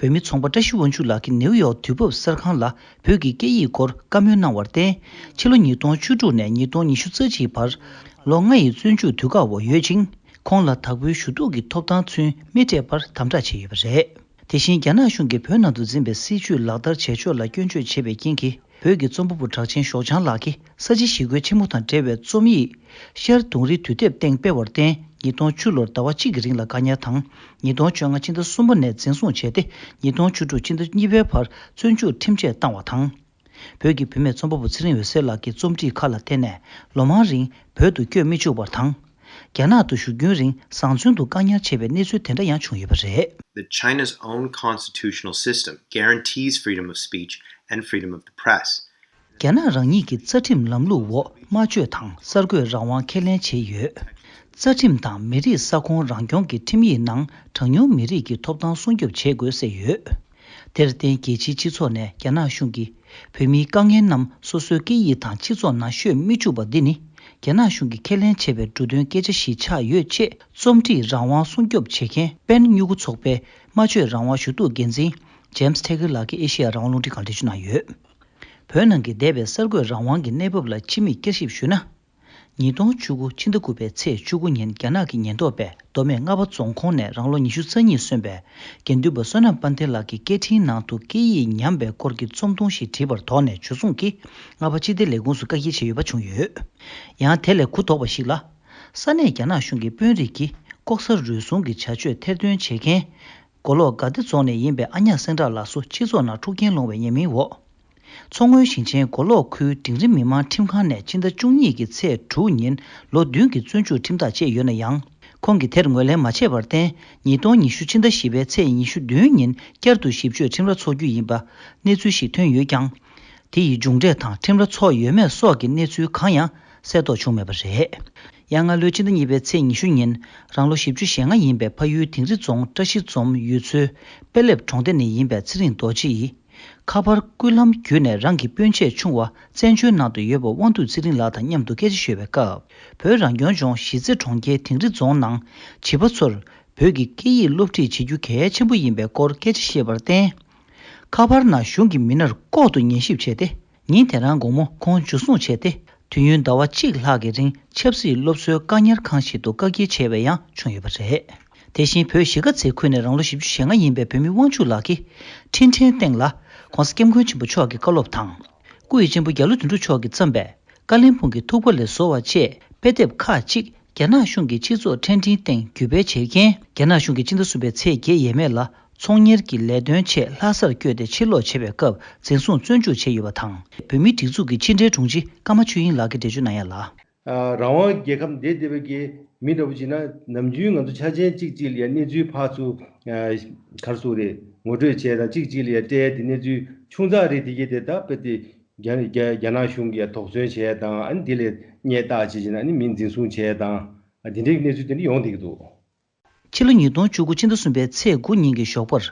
བོད་མི་ཚོང་པ་བཀྲ་ཤིས་དབང་ཕྱུག་ལགས་ཀྱིས་ནེའུ་ཡོག་དུས་བབ་གསར་ཁང་ལ་བོད་ཀྱི་སྐད་ཡིག་སྐོར་བཀའ་མོལ་གནང་བར་བརྟེན། ཕྱི་ལོ་ཉིས་སྟོང་བཅུ་དྲུག་ནས་ཉིས་སྟོང་ཉི་ཤུ་རྩ་གཅིག་བར་ལོ་ལྔ་ཡི་བཙོན་འཇུག་དུས་བཀག་འོག་ཡོད་ཅིང་། ཁོང་ལ་དྭགས་པོའི་ཞུ་གཏུག་གི་ཐོབ་ཐང་ཚུན་མི་སྤྲད་པར་དམ་དྲག་བྱས་ཡོད་པ་རེད། དེ་བཞིན་རྒྱ་ནག་གཞུང་གིས་བོད་ནང་དུ་འཛིན་པའི་སྲིད་བྱུས་ལག་བསྟར་བྱེད་ཕྱོགས་ལ་སྐྱོན་བརྗོད་བྱས་པའི་རྐྱེན་གྱིས། བོད་ཀྱི་རྩོམ་པ་པོ་གྲགས་ཅན་ཞོགས་ལྗང་ལགས་ཀྱིས་ས་བྱི་ཞི་རྒོལ་ཆེན་མོ་དང་འབྲེལ་བའི་རྩོམ་ཡིག་ཤར་དུང་རི་དུས་དེབ་སྟེང་སྤེལ་བར་བརྟེན། ཉིས་སྟོང་བཅུ་ལོར་ཟླ་བ་གཅིག་གི་རིང་ལ་བཀག་ཉར་དང་། ཉིས་སྟོང་བཅོ་ལྔ་ཕྱི་ཟླ་གསུམ་པ་ནས་འཛིན་བཟུང་བྱས་ཏེ། ཉིས་སྟོང་བཅུ་དྲུག་ཕྱི་ཟླ་གཉིས་པའི་བར་བཙོན་འཇུག་ཁྲིམས་ཆད་བཏང་བ་དང་། བོད་ཀྱི་བུད་མེད་རྩོམ་པ་པོ་ཚེ་རིང་འོད་ཟེར་ལགས་ཀྱི་རྩོམ་སྒྲིག་ཁག་ལ་བརྟེན་ནས་ལོ་མང་རིང་བོད་དུ་བསྐྱོད་མི་བཅུག་པར་དང་། རྒྱ་ནག་ཏུ་བཞུགས་རྒྱུན་རིང་བཟང་བཙོན་དུ་བཀག་ཉར་བྱས་པའི་གནས་ཚུལ་དེ་འདྲ་ཡང་བྱུང་ཡོད་པ་རེད། The China's own constitutional system guarantees freedom of speech and freedom of the press. རྒྱ་ནག་རང་ཉིད་ཀྱི་རྩ་ཁྲིམས་ལམ་ལུགས་འོག་སྨྲ་བརྗོད་དང་གསར་འགོད་རང་དབང་ཁས་ལེན་བྱས་ཡོད། རྩ་ཁྲིམས་དང་མི་རིགས་ས་ཁོངས་རང་སྐྱོང་གི་ཁྲིམས་ཡིག་ནང་གྲངས་ཉུང་མི་རིགས་ཀྱི་ཐོབ་ཐང་སྲུང་སྐྱོབ་བྱེད་དགོས་གསལ་ཡོད། དེར་བརྟེན་རྒྱལ་སྤྱིའི་སྤྱི་ཚོགས་ནས་རྒྱ་ནག་གཞུང་གིས་བོད་མིའི་དཀའ་ངལ་རྣམས་སོ་སོའི་སྐད་ཡིག་དང་སྤྱི་ཚོགས་ནང་ཤོད་མི་བཅུག་པ་འདི་ནི་རྒྱ་ནག་གཞུང་གིས་ཁས་ལེན་བྱས་པའི་འབྲུ་དོན་སྐད་ཆ་ཞིག་ཆགས་ཡོད་ཅེས་རྩོམ་སྒྲིག་རང་དབང་སྲུང་སྐྱོབ་བྱེད་མཁན་པེན་སྨྱུ་གུ་ཚོགས་པའི་སྨྲ་བརྗོད་རང་དབང་ཞུ་གཏུག་འགན་འཛིན་ཇེམ་སི་ཐེ་གྷེར་ལགས་ཀྱིས་ཨེ་ཤེ་ཡ་རང་དབང་རླུང་འཕྲིན་ཁང་ལ་འགྲེལ་བརྗོད་གནང་ཡོད། བོད་ནང་གི་འདས་པའི་གསར་འགོད་རང་དབང་གི་གནས་བབ་ལ་སྤྱི་མིག་བསྐྱར་ཞིབ་ཞུས་ན། ཉིས་སྟོང་བཅུ་དགུ་ཕྱི་ཟླ་དགུ་པའི་ཚེས་བཅུ་དགུ་ཉིན་རྒྱ་ནག་གི་ཉེན་རྟོག་པས་མདོ་སྨད་རྔ་པ་རྫོང་ཁོངས་ནས་རང་ལོ་ཉི་ཤུ་རྩ་གཉིས་སོན་པའི་དགེ་འདུན་པ་བསོད་ནམས་དཔལ་ལྡན་ལགས་ཀྱི་སྐད་འཕྲིན་ནང་དུ་སྐད་ཡིག་ཉམས་པའི་སྐོར་གྱི་རྩོམ་ཐུང་ཞིག་བྲིས་པར་དོགས་ནས་འཇུ་བཟུང་གིས་རྔ་པ་སྤྱི་བདེ་ལས་ཁུངས་སུ་བཀག་སྐྱིལ་བྱས་ཡོད་པ་བྱུང་ཡོད། ཡང་དེ་ལས་གུ་དོག་པ་ཞིག་ལ། ས་གནས་རྒྱ་ནག་གཞུང་གི་དཔོན་རིགས་ཀྱིས་ལྐོག་ཟ་རུལ་སུངས་ཀྱི་བྱ་སྤྱོད་ཐེར་འདོན་བྱེད་མཁན། མགོ་ལོག་དགའ་བདེ་རྫོང་ནས་ཡིན་པའི་ཨ་ཉག་སེང་བྲག་ལགས་སུ་སྤྱི་ཚོགས་ནང་འཁྲུག་རྐྱེན་སློང་བའི་ཉེས་མིང་འོག་མཚོ་སྔོན་ཞིང་ཆེན་མགོ་ལོག་ཁུལ་འབྲིང་རིམ་མི་དམངས་ཁྲིམས་ཁང་ནས་ཕྱི་ཟླ་བཅུ་གཉིས་ཀྱི་ཚེས་དྲུག་ཉིན་ལོ་བདུན་གྱི་བཙོན་འཇུག་ཁྲིམས་ཐག་བཅད་ཡོད་ན་ཡང་། ཁོང་གིས་དེར་ངོས་ལེན་མ་བྱས་པར་བརྟེན། ཉིས་སྟོང་ཉི་ཤུ་ཕྱི་ཟླ་བཞི་པའི་ཚེས་ཉི་ཤུ་བདུན་ཉིན་བསྐྱར་དུ་ཞིབ་དཔྱོད་ཁྲིམས་ར་འཚོགས་རྒྱུ་ཡིན་པ་གནས་ཚུལ་ཞིག་ཐོན་ཡོད་ཀྱང་། དེ་ཡི་མཇུག་འབྲས་དང་ཁྲིམས་ར་འཚོགས་ཡོད་མེད་སོགས་ཀྱི་གནས་ཚུལ་གང་ཡང་གསལ་རྟོགས་བྱུང་མེད་པ་རེད། ཡང་སྔ་ལོའི་ཕྱི་ཟླ་གཉིས་པའི་ཚེས་ཉི་ཤུ་ཉིན་རང་ལོ་བཞི་བཅུ་ཞེ་ལྔ་ཡིན་པའི་ཕ་ཡུལ་དིང་རི་རྫོང་བཀྲ་ཤིས་འཛོམས་ཡུལ་ཚོའི་དཔེ་ལེབ་གྲོང་སྡེ་ནས་ཡིན་པའི་ཚེ་རིང་རྡོ་རྗེ་ཡིས། ཁ་པར་སྐུད་ལམ་བརྒྱུད་ནས་རང་གི་སྤུན་མཆེད་ཆུང་བ་བཙན་བྱོལ་ནང་དུ་ཡོད་པ་དབང་འདུས་ཚེ་རིང་ལགས་དང་མཉམ་དུ་སྐད་ཆ་ཤོད་པའི་སྐབས། བོད་རང་སྐྱོང་ལྗོངས་གཞིས་རྩེ་གྲོང་ཁྱེར་དིང་རི་རྫོང་ནང་བྱིས་པ་ཚོར་བོད་ཀྱི་སྐད་ཡིག་སློབ་ཁྲིད་བྱེད་རྒྱུ་གལ་ཆེན་པོ་ཡིན་པའི་སྐོར་སྐད་ཆ་བཤད་པར་བརྟེན། ཁ་པར་ནང་གཞུང་གི་མི་སྣར་ལྐོག་ཏུ་ཉན་ཞིབ་བྱས་ཏེ། ཉིན་དེ་རང་དགོང་མོ་ཁོང་འཇུ་བཟུང་བྱས་ཏེ། དུས་ཡུན་ཟླ་བ་གཅིག་ལྷག་གི་རིང་ཆབ་སྲིད་སློབ་གསོའི་བཀག་ཉར་ཁང་ཞིག་ཏུ་བཀག་སྐྱིལ་བྱས་པ་ཡང་བྱུང་ཡོད་པ་རེད། དེ་བཞིན་བོད་གཞིས་ཀ་རྩེའི་ཁུལ་ནས་རང་ལོ་བཞི་བཅུ་ཞེ་ལྔ་ཡིན་པའི་བོད་མི་དབང་ཕྱུག་ལགས་ཀྱིས་འཕྲིན་ཕྲན་སྟེང་ལ་༸གོང་ས་༸སྐྱབས་མགོན་ཆེན་པོ་མཆོག་གི་བཀའ་སློབ་དང་། སྐུ་ཡི་གཅེན་པོ་རྒྱ་ལོ་དོན་གྲུབ་མཆོག་གིས་བརྩམས་པའི་ཀ་ལིམ་པོང་གི་ཐུག་པ་ལས་བཟོ་བ་བཅས་དཔེ་དེབ་ཁག་ཅིག་རྒྱ་ནག་གཞུང་གི་སྤྱི་ཚོགས་འཕྲིན་ཕྲན་སྟེང་བརྒྱུད་སྤེལ་བྱེད་མཁན། རྒྱ་ནག་གཞུང་གིས་སྤྱི་ཟླ་གསུམ་པའི་ཚེས་བརྒྱད་ཡས་མས་ལ་ཚོང་གཉེར་གྱི་ལས་དོན་ཆེད་ལྷ་སར་བསྐྱོད་དེ་ཕྱིར་ལོག་བྱེད་པའི་སྐབས་འཛིན་བཟུང་བཙོན་འཇུག་བྱས་ཡོད་པ་དང་། བོད་མིའི་སྒྲིག་འཛུགས་ཀྱི་ཕྱི་འབྲེལ་དྲུང་ཆེ་ཀརྨ་ཆོས་དབྱིངས་ལགས་ཀྱིས་འགྲེལ་བརྗོད་གནང་ཡ་ལ། ཨ། རང་དབང་རྒྱལ་ཁབ་འདི་བསྡད་པའི་གི་མི་འདྲ་བོ་བྱས་ན། ནམ་རྒྱུན་ང་ཚོ་འཆར་ཅན་གཅིག་གཅིག་ལ་ཡ་གནས་ཚུལ་ཕར་ཚུར། ཨ། ག་རེ་ཟེར་དགོས་རེད། ངོ་སྤྲོད་བྱས་དང་གཅིག་གཅིག་ལ་ཡ་སྤྲད་དེ་གནས་ཚུལ་ཆུང་ཙག་རེད། དེ་གས་དེ་ད་དཔེ་དེ་རྒྱ་རྒྱ་རྒྱ་ནག་གཞུང་གིས་ཡ་དོགས་ཟོན་བྱས་དང་། ཨ་ནི་དེ་ལ་བརྙས་བཏགས་བྱས་བྱས་ན་ཨ་ནི་མི་འཛིན་བཟུང་བྱས་དང་། ཨ། དེ་འདྲའི་གནས་ཚུལ་དེ་འདྲ་ཡོང་བསྡད་ཀྱི་འདུག་ཕྱི་ལོ་ཉིས་སྟོང་བཅུ་དགུ་ཕྱི་ཟླ་གསུམ་པའི་ཚེས་དགུ་ཉིན་གྱི་ཞོགས་པར།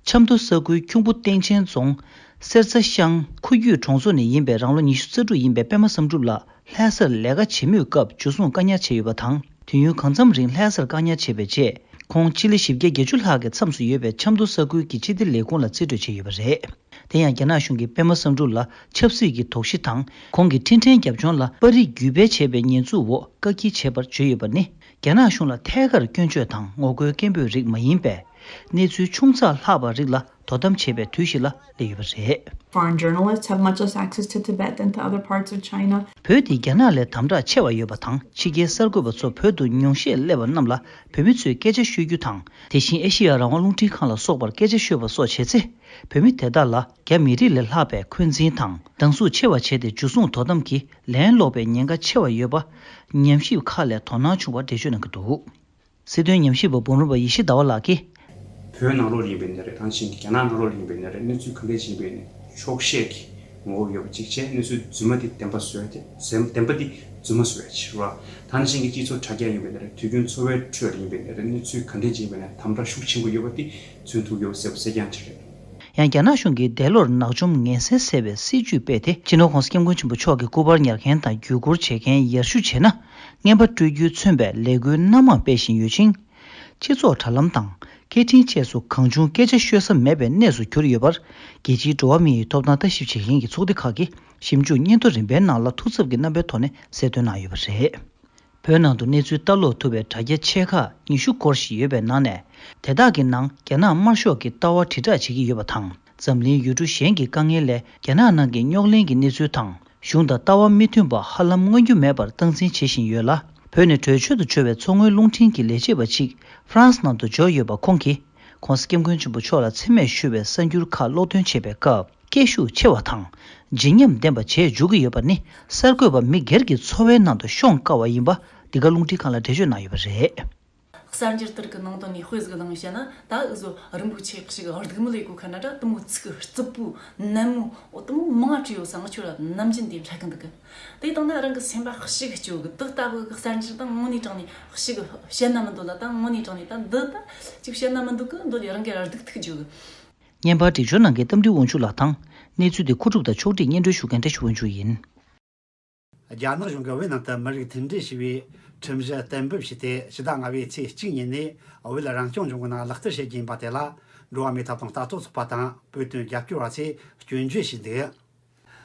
ཆབ་མདོ་ས་ཁུལ་ཁྱུང་པོ་སྟེང་ཆེན་རྫོང་། གསེར་རྩ་ཤང་ཁུ་རྒྱུད་གྲོང་ཚོ་ནས་ཡིན་པའི་རང་ལོ་ཉི་ཤུ་རྩ་དྲུག་ཡིན་པའི་པད་མ་བསམ་གྲུབ་ལགས་ལྷ་སར་ལས་ཀ་བྱེད་མུས་སྐབས་འཇུ་བཟུང་བཀག་ཉར་བྱས་ཡོད་པ་དང་། དུས་ཡུན་གང་འཚམ་རིང་ལྷ་སར་བཀག་ཉར་བྱས་པའི་རྗེས། ཁོང་ཕྱི་ལོ་བཞི་བརྒྱ་བརྒྱད་ཅུ་ལྷག་གི་མཚམས་སུ་ཡོད་པའི་ཆབ་མདོ་ས་ཁུལ་གྱི་སྤྱི་བདེ་ལས་ཁུངས་ལ་རྩིས་སྤྲོད་བྱས་ཡོད་པ་རེད། དེ་ཡང་རྒྱ་ནག་གཞུང་གིས་པད་མ་བསམ་གྲུབ་ལ་ཆབ་སྲིད་ཀྱི་དོགས་གཞི་དང་། ཁོང་གི་འཕྲིན་ཕྲན་རྒྱབ་ལྗོངས་ལ་པར་རིས་བརྒྱུད་སྤེལ་བྱས་པའི་ཉེས་འཛུགས་འོག་བཀག་སྐྱིལ་བྱས་པར་བརྗོད་ཡོད་པ་ནི། རྒྱ་ནག་གཞུང་ལ་ཐད་ཀར་སྐྱོན་བརྗོད་དང་ངོ་རྒོལ་སྐད་འབོད་རིགས་མ་ཡིན་པའི་གནས་ཚུལ་ཆུང་ཙག་ལྷག་པ་རིགས་ལ་དོ་དམ་བྱེད་པའི་དུས་ཤིག་ལ་སླེབས་ཡོད་པ་རེད། Foreign journalists have much less access to Tibet than to other parts of China. བོད་དེ་རྒྱ་ནག་ལས་དམ་དྲག་ཆེ་བ་ཡོད་པ་དང་། ཕྱི་རྒྱལ་གསར་འགོད་པ་ཚོ་བོད་དུ་ཉུང་ཤས་སླེབས་པ་རྣམས་ལ་བོད་མི་ཚོས་སྐད་ཆ་ཤོད་རྒྱུ་དང་། དེ་བཞིན་ཨེ་ཤེ་ཡ་རང་དབང་རླུང་འཕྲིན་ཁང་ལ་སོགས་པར་སྐད་ཆ་ཤོད་པ་སོགས་བྱས་ཚེ། བོད་མི་དེ་དག་ལ་རྒྱ་མི་རིགས་ལས་ལྷག་པའི་འཁོན་འཛིན་དང་སྡང་ཟུག་ཆེ་བ་བྱས་ཏེ། འཇུ་བཟུང་དོ་དམ་གྱིས་ལན་སློག་པའི་ཉེན་ཁ་ཆེ་བ་ཡོད་པ། ཉམས་ཞིབ་ཁག་ལས་དོ་སྣང་བྱུང་བ་འགྲེལ་བརྗོད་གནང་གི་འདུག། སྲིད་དོན་ཉམས་ཞིབ་པ་འབུམ་རམས་པ་ཡེ་ཤེས་ཟླ་བ་ལགས་ཀྱིས། བོད་ནང་ལོགས་ལ་ཡིན་པའི་ནི་རེད། ད་ནང་བཞིན་གྱི་རྒྱ་ནག་ནང་ལོགས་ལ་ཡིན་པའི་ནི་རེད། གནས་ཚུལ་ག་འདྲས་ཤིག་ཡིན་པའི་ནི་འཁྱོག་བཤད་ཀྱི་ངོ་བོ་ཡོད་པ་གཅིག་བྱས། གནས་ཚུལ་རྫུན་མ་དེ་བདེན་པ་བཟོ་ཡ་དེ། བདེན་པ་དེ་རྫུན་མ་བཟོ་ཡ་གཅིག་རེད། ད་ནང་བཞིན་གྱི་སྤྱི་ཚོགས་དྲ་རྒྱ་ཡིན་པའི་ནི་རེད། དུས་རྒྱུན་འཚོ་བའི་ཁྲོད་ལ་ཡིན་པའི་ནི་རེད། གནས་ཚུལ་ག་འདྲས་ཅིག་ཡིན་པའི་ནི་དམ་དྲག་ཤུགས་ཆེན་པོ་ཡོད་པ་དེ་མཚོན་ཐུབ་ཡོད་པ་གསལ་པོ་གསལ་རྐྱང་ཅིག་རེད། ཡང་རྒྱ་ནག་གཞུང་གིས་འདས་ལོར་ནག་འཇོམས་ངན་སེལ་ཟེར་བའི་སྲིད་ཇུས་སྤེལ་ཏེ། སྤྱི་ནོར་༸གོང་ས་༸སྐྱབས་མགོན་ཆེན་པོ་མཆོག་གི་སྐུ་པར་ཉར་མཁན་དང་བརྒྱུད་བསྐུར་བྱེད་མཁན་ཡར་ཞུ་བྱས་ན། རྔན་པ་སྤྲོད་རྒྱུས་མཚོན་པའི་ལས་འགུལ་སྣ་མང་སྤེལ་བཞིན་ཡོད་ཅིང་། སྤྱི་ཚོགས་དྲ་ལམ་དང་སྐད་འཕྲིན་བཅས་སུ་གང་བྱུང་སྐད་ཆ་ཤོད་ས་མེད་པའི་གནས་སུ་གྱུར་ཡོད་པར། རྒྱལ་སྤྱིའི་འགྲོ་བ་མི་ཡི་ཐོབ་ཐང་ལྟ་ཞིབ་བྱེད་མཁན་གྱི་ཚོགས་སྡེ་ཁག་གིས་ཞིབ་འཇུག་སྙན་ཐོ་རིམ་པའི་ནང་ལ་ཐུགས་འཚབ་ཀྱི་རྣམ་པའི་ཐོག་ནས་གསལ་སྟོན་གནང་ཡོད་པ་རེད། བོད་ནང་དུ་གནས་ཚུལ་ལྟ་ཀློག་ཐུབ་པའི་དྲ་རྒྱ་ཆེ་ཁག་ཉི་ཤུ་སྐོར་ཞིག་ཡོད་པའི་ནང་ནས། དེ་དག་གི་ནང་རྒྱ་ནག་དམར་ཤོག་གི་ལྟ་བ་དྲིལ་བསྒྲགས་བྱེད་ཀྱི་ཡོད་པ་དང་། འཛམ་གླིང་ཡུལ་གྲུ་གཞན་གྱི་དཀའ་ངལ་ལས་རྒྱ་ནག་ནང་གི་རྙོག་གླེང་གི་གནས་ཚུལ་དང་། གཞུང་དང་ལྟ་བ་མི་མཐུན་པ་ཧ་ལམ་མངོན་རྒྱུ་མེད་པར་སྟངས་འཛིན་བྱེད་བཞིན་ཡོད་ལ། བོད་ནས་བྲོས་བྱོལ་དུ་འབྱོར་བའི་མཚོ་སྔོན་རླུང་འཕྲིན་གྱི་ལས་བྱེད་པ་གཅིག་ཧྥ་རན་སི་ནང་དུ་འབྱོར་ཡོད་པ། ཁོང་གིས་༸གོང་ས་༸སྐྱབས་མགོན་ཆེན་པོ་མཆོག་ལ་མཚན་སྨད་ཞུ་བའི་གསར་འགྱུར་ཁག་ཀློག་འདོན་བྱེད་པའི་སྐབས། སྐད་ཤུགས་ཆེ་བ་དང་། ལྗིད་ཉམས་ལྡན་པ་བྱས་འཇུག་གི་ཡོད་པ་ནི། གསར་འགོད་པ་མི་སྒེར་གྱི་འཚོ་བའི་ནང་དུ་ཤོང་དཀའ་བ་ཡིན་པ། འདི་ག་རླུང་འཕྲིན་ཁང་ལ་འགྲེལ་བརྗོད་གནང་ཡོད་པ་རེད། གསར་འགྱུར་དེ་རིགས་ཀྱི་ནང་དོན་ནས་དཔེ་ཟིག་བླངས་བཤད་ན། ད་འུ་ཚོ་རིན་པོ་ཆེ་ཞིག་སྡུག་མི་ལས་གོ་ཁ་ན་འདྲ། དེ་མོ་ཚིག་རྩུབ་པོ་ནན་མོ་འོ་དེ་མོ་མང་བྲིས་ཡོད་ས། ང་ཁྱོད་ལ་ནམ་རྒྱུན་དེ་འཕྲད་གི་འདུག་གི། དེ་དང་ན་རང་གི་སེམས་པ་ཞིག་སྐྱོ་གི། དེ་ལྟ་བུ་གི་གསར་འགྱུར་ད་དངོས་གནས་དྲང་ནས་ཞིག་བཤད་ན་མི་འདོད་ལ། ད་དངོས་གནས་དྲང་ནས་ད་འདི་ད་ཅིག་བཤད་ན་མི་འདོད་གི། འདོད་ལས་རང་གི་སྡུག་ཐུག་འཇུག་གི། བརྙན་པར་སྒྲིག་སྦྱོར་གནང་མཁན་རྟ་མགྲིན་དབང་ཕྱུག་ལགས་དང་། གནས་ཚུལ་འདི་མཁོ་སྒྲུབ་དང་ཕྱོགས་སྒྲིག་སྙན་སྒྲོན་ཞུ་མཁན་བཀྲ་ཤིས་དབང་ཕྱུག་ཡིན། རྒྱ་ནག་གཞུང་གིས་བོད་ནང་དུ་མི་རིགས་མཐུན་སྒྲིལ་ཞེས་པའི་ཁྲིམས་གཞི་གཏན་འབེབས་བྱས་ཏེ། ཕྱི་ཟླ་ལྔ་པའི་ཚེས་གཅིག་ཉིན་ནས་བོད་ལ་རང་སྐྱོང་ལྗོངས་ཀྱི་ནང་ལག་བསྟར་བྱེད་རྒྱུ་ཡིན་པ་དེ་ལ། འགྲོ་བ་མིའི་ཐོབ་ཐང་ལྟ་རྟོག་ཚོགས་པ་དང་བོད་དོན་རྒྱབ་སྐྱོར་བ་ཚོས་སྐྱོན་བརྗོད་བྱས་འདུག།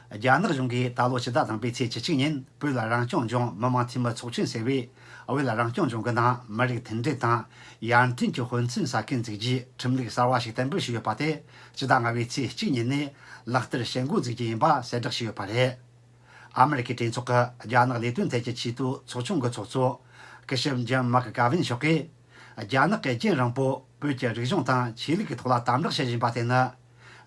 རྒྱ་ནག་གཞུང་གིས་ད་ལོ་ཕྱི་ཟླ་དང་པོའི་ཚེས་བཅུ་གཅིག་ཉིན་བོད་ལ་རང་སྐྱོང་ལྗོངས་མི་དམངས་འཐུས་མི་ཚོགས་ཆེན་ཟེར་བའི་བོད་ལ་རང་སྐྱོང་ལྗོངས་ཀྱི་ནང་མི་རིགས་མཐུན་སྒྲིལ་དང་ཡར་ཐོན་གྱི་དཔེ་མཚོན་ས་ཁུལ་འཛུགས་རྒྱུའི་ཁྲིམས་ལུགས་གསར་བ་ཞིག་གཏན་འབེབས་བྱས་ཡོད་པ་དེ། ཕྱི་ཟླ་ལྔ་པའི་ཚེས་གཅིག་ཉིན་ནས་ལག་བསྟར་བྱེད་འགོ་འཛུགས་རྒྱུ་ཡིན་པ་གསལ་བསྒྲགས་བྱས་ཡོད་པ་རེད། ཨ་མེ་རི་ཀའི་གྲོས་ཚོགས་ཀྱི་རྒྱ་ནག་ལས་དོན་ཐད་ཀྱི་ཆེས་མཐོའི་ཚོགས་ཆུང་གི་ཚོགས་གཙོ་སྐུ་ཞབས་ཇིམ་མག་གྷ་ཝིན་མཆོག་གིས། རྒྱ་ནག་གི་རྒྱལ་རིང་པོ་བོད་ཀྱི་རིག་གཞུང་དང་ཆོས་ལུགས་ཀྱི་ཐོག་ལ་དམ་དྲག་བྱེད་བཞིན་པ་དེ་ནི།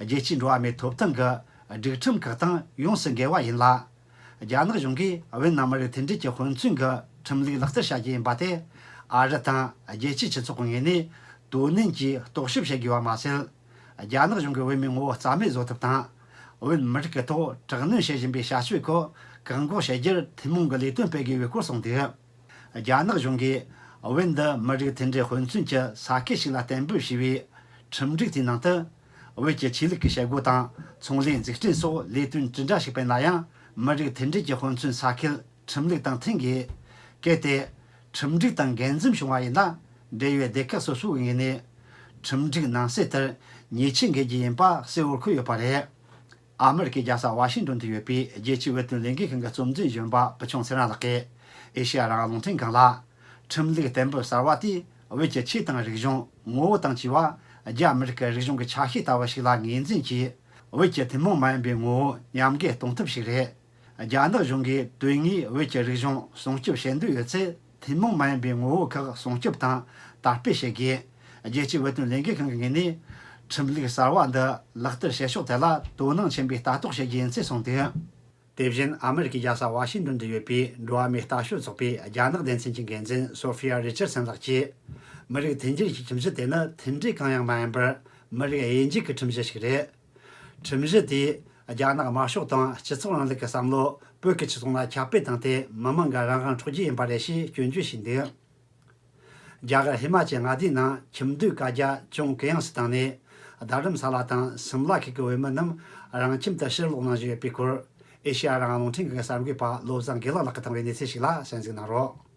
རྒྱལ་སྤྱིའི་འགྲོ་བ་མིའི་ཐོབ་ཐང་གི་སྒྲིག་ཁྲིམས་ཁག་དང་ཡོངས་སུ་འགལ་བ་ཡིན་ལ། རྒྱ་ནག་གཞུང་གིས་བོད་ནང་མི་རིགས་མཐུན་སྒྲིལ་གྱི་དཔེ་མཚོན་གྱི་ཁྲིམས་ལུགས་ལག་བསྟར་བྱ་རྒྱུ་ཡིན་པ་དེ། ཨ་རི་དང་རྒྱལ་སྤྱིའི་སྤྱི་ཚོགས་ཀྱི་ངོས་ནས་དོ་ནན་གྱིས་རྟོག་ཞིབ་བྱེད་དགོས་པ་མ་ཟད། རྒྱ་ནག་གཞུང་གིས་བོད་མིའི་ངོ་བོ་རྩ་མེད་བཟོ་ཐབས་དང་། བོད་མི་རིགས་ཀྱི་ཐོག་དྲག་གནོན་བྱེད་བཞིན་པའི་བྱ་སྤྱོད་ཁག་བཀག་འགོག་བྱེད་རྒྱུར་ཐུན་མོང་གི་ལས་དོན་སྤེལ་དགོས་པའི་སྐོར་གསུངས་འདུག། རྒྱ་ནག་གཞུང་གིས་བོད་འདི་མི་རིགས་མཐུན་སྒྲིལ་དཔེ་མཚོན་གྱི་ས་ཁུལ་ཞིག་ལ་གཏན་འབེབས་བྱས་པའི་ཁྲིམས་སྒྲིག་དེའི་ནང་དུ། བོད་ཀྱི་ཆོས་ལུགས་ཀྱི་བྱེད་སྒོ་དང་ཚོང་ལས་འཛུགས་སྐྲུན་སོགས་ལས་དོན་ཅི་འདྲ་ཞིག་སྤེལ་ན་ཡང་། མི་རིགས་མཐུན་སྒྲིལ་གྱི་དཔེ་མཚོན་ས་ཁུལ་ཁྲིམས་ལུགས་དང་མཐུན་དགོས། གལ་ཏེ་ཁྲིམས་སྒྲིག་དང་འགལ་འཛེམ་བྱུང་བ་ཡིན་ན། འབྲེལ་ཡོད་སྡེ་ཁག་སོ་སོའི་ངོས་ནས་ཁྲིམས་སྒྲིག་ནང་གསལ་ལྟར་ཉེས་ཆད་འགེལ་རྒྱུ་ཡིན་པ་གསལ་བོར་འཁོད་ཡོད་པ་རེད། ཨ་མེ་རི་ཀའི་རྒྱལ་ས་ཝ་ཤིང་ཏོན་དུ་ཡོད་པའི་རྒྱལ་སྤྱིའི་བོད་དོན་ལས་འགུལ་ཁང་གི་གཙོ་འཛིན་གཞོན་པ་བུ་ཆུང་ཚེ་རིང་ལགས་ཀྱིས་ཨེ་ཤེ་ཡ་རང་དབང་རླུང་འཕྲིན་ཁང་ལ། ཁྲིམས་ལུགས་གཏན་འབེབས་གསར་བ་དེས་ བོད་ཀྱི་ཆོས་དང་རིག་གཞུང་། ངོ་བོ་དང་བཅས་པ་རྒྱ་མི་རིགས་ཀྱི་རིག་གཞུང་གི་ཆ་ཤས་ལྟ་བུ་ཞིག་ལ་ངོས་འཛིན་གྱིས། བོད་ཀྱི་ཐུན་མོང་མ་ཡིན་པའི་ངོ་བོ་ཉམས་རྒུད་གཏོང་ཐབས་ཤིག་རེད། རྒྱ་ནག་གཞུང་གིས་དོན་དངོས་བོད་ཀྱི་རིག་གཞུང་སྲུང་སྐྱོབ་བྱེད་འདོད་ཡོད་ཚེ། ཐུན་མོང་མ་ཡིན་པའི་ངོ་བོ་ཁག་སྲུང་སྐྱོབ་དང་དར་སྤེལ་བྱེད་དགོས། རྒྱལ་སྤྱིའི་བོད་དོན་ལས་འགུལ་ཁང་གི་ངོས་ནས། ཁྲིམས་ལུགས་གསར་བ་འདི་ལག་བསྟར་བྱེད་ཕྱོགས་ཐད་ལ་དོ་སྣང་ཆེན་པོས་ལྟ་རྟོག་བྱེད་རྒྱུ་ཡིན་ཚུལ་གསུངས་འདུག། དེ་བཞིན་ཨ་མི་རི་ཀའི་རྒྱལ་ས་ཝ་ཤིང་ཏོན་དུ་ཡོད་པའི་འགྲོ་བ་མིའི་ལྟ་བཤལ་ཚོགས་པའི་རྒྱ་ནག་སྡེ་ཚན་གྱི་འགན་འཛིན་སོ་ཧྥི་ཡ་རི་ཆར་སན་ལགས་ཀྱིས། མི་རིགས་མཐུན་སྒྲིལ་གྱི་ཁྲིམས་གཞི་དེ་ནི་མཐུན་སྒྲིལ་གང་ཡང་མ་ཡིན་པར། མི་རིགས་དབྱེ་འབྱེད་ཀྱི་ཁྲིམས་གཞི་ཞིག་རེད། ཁྲིམས་གཞི་དེས་རྒྱ་ནག་དམར་ཤོག་དང་སྤྱི་ཚོགས་རིང་ལུགས་ཀྱི་བསམ་བློ་བོད་ཀྱི་སྤྱི་ཚོགས་ལ་ཁྱབ་སྤེལ་བཏང་སྟེ། མི་མང་གི་རང་དབང་འཕྲོག་རྒྱུ་ཡིན་པ་རེད་ཞེས་སྐྱོན་བརྗོད་བྱས་འདུག། རྒྱ་གར་ཧི་མ་ཅལ་མངའ་སྡེའི་ནང་ཁྱིམ་སྡོད་བཀའ་རྒྱ་ཅུང་གུ་ཡངས་སུ་བཏང་ནས། རྡ་རམ་ས་ལ་དང་སིམ་ལ་ཁུལ་གྱི་བོད་མི་རྣམས་རང་ཁྱིམ་དུ་ཕྱིར་ལོག་གནང་བཞིན་ཡོད་པའི་སྐོར། ཨེ་ཤེ་ཡ་རང་དབང་རླུང་འཕྲིན་ཁང་གི་གསར་འགོད་པ་བློ་བཟང་དགེ་ལེགས་ལགས་ཀྱིས་བཏང་བའི་གནས་ཚུལ་ཞིག་ལ་གསན་གཟིགས་གནང་རོགས།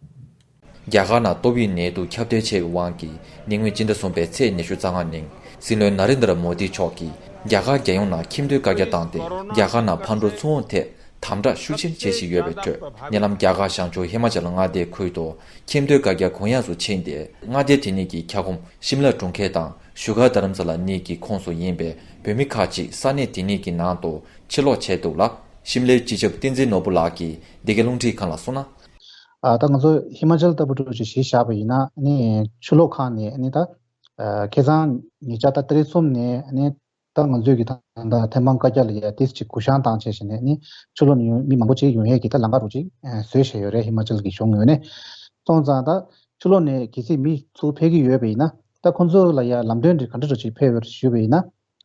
རྒྱ་གར་ནང་ཏོག་དབྱིབས་ནད་དུག་ཁྱབ་གདལ་ཆེ་བའི་དབང་གིས། ཉེ་སྔོན་སྤྱི་ཟླ་གསུམ་པའི་ཚེས་ཉི་ཤུ་རྩ་ལྔ་ཉིན། སྲིད་བློན་ན་རེན་དྲ་མོ་དི་མཆོག་གིས་རྒྱ་གར་རྒྱལ་ཡོངས་ནང་ཁྱིམ་སྡོད་བཀའ་རྒྱ་བཏང་སྟེ། རྒྱ་གར་ནང་ཕར་འགྲོ་ཚུར་འོང་ཐད་དམ་དྲག་ཤུགས་ཆེན་བྱེད་བཞིན་ཡོད་པའི་ཁྲོད། ཉེ་ལམ་རྒྱ་གར་བྱང་ཕྱོགས་ཧི་མ་ཅལ་མངའ་སྡེའི་ཁུལ་དུ་ཁྱིམ་སྡོད་བཀའ་རྒྱ་གུ་ཡངས་སུ་ཕྱིན་ཏེ། མངའ་སྡེ་དེ་ཉིད་ཀྱི་ཁྱབ་ཁོངས་ཤིམ་ལ་གྲོང་ཁྱེར་དང་བཞུགས་སྒར་རྡ་རམ་ས་ལ་གཉིས་ཀྱི་ཁོངས་སུ་ཡིན་པའི་བོད་མི་ཁག་ཅིག་ས་གནས་དེ་ཉིད་ཀྱི་ནང་དུ་ཕྱིར་ལོག་བྱས་འདུག་ལ། ཤིམ་ལའི་སྤྱི་ཁྱབ་བསྟན་འཛིན་ནོར་བུ་ལགས་ཀྱིས་འདི་གའི་རླུང་འཕྲིན་ཁང་ལ་གསུངས་ན། ཨ། ད་ང་ཚོ་ཧི་མ་ཅལ་ལྟ་བུ་འདྲ་ཅིག་གཞི་བཞག་པ་ཡིན་ན། ཨ་ནི་ཕྱི་ལོགས་ཁག་ནས། ཨ་ནི་ད་ཨ་ཁ་སང་ཉེ་ཆར་ད་ཏ་རིག་གསུམ་ནས། ཨ་ནི་ད་ང་ཚོའི་གི་ད་ད་ཐེམ་སྤང་བཀའ་རྒྱ་ལ་ཡ་ཏིས་ཅིག་གུ་བཤངས་བཏང་བྱས་བྱས་ནས། ཨ་ནི་ཕྱི་ལོགས་ནས་ཡོང་མི་མང་པོ་ཅིག་ཡོང་ཡས་ཀྱི་ད་ལམ་ཁ་འདྲ་ཅིག་ཨ་བཟོས་བྱས་ཡོད་རེད། ཧི་མ་ཅལ་གྱི་གཞུང་ངོས་ནས། སོང་ཙང་ད་ཕྱི་ལོགས་ནས་གལ་སྲིད་མི་ཚུར་ཕེབས་ཀྱི་ཡོད་པ་ཡིན་ན། ད་ཁོང་ཚོ་ལ་ཡ་ལམ་སྟོན་འདྲ་ག་འདྲ་འདྲ་ཅིག་ཕེབས་ཡོད་ཞུས་པ་ཡིན་ན།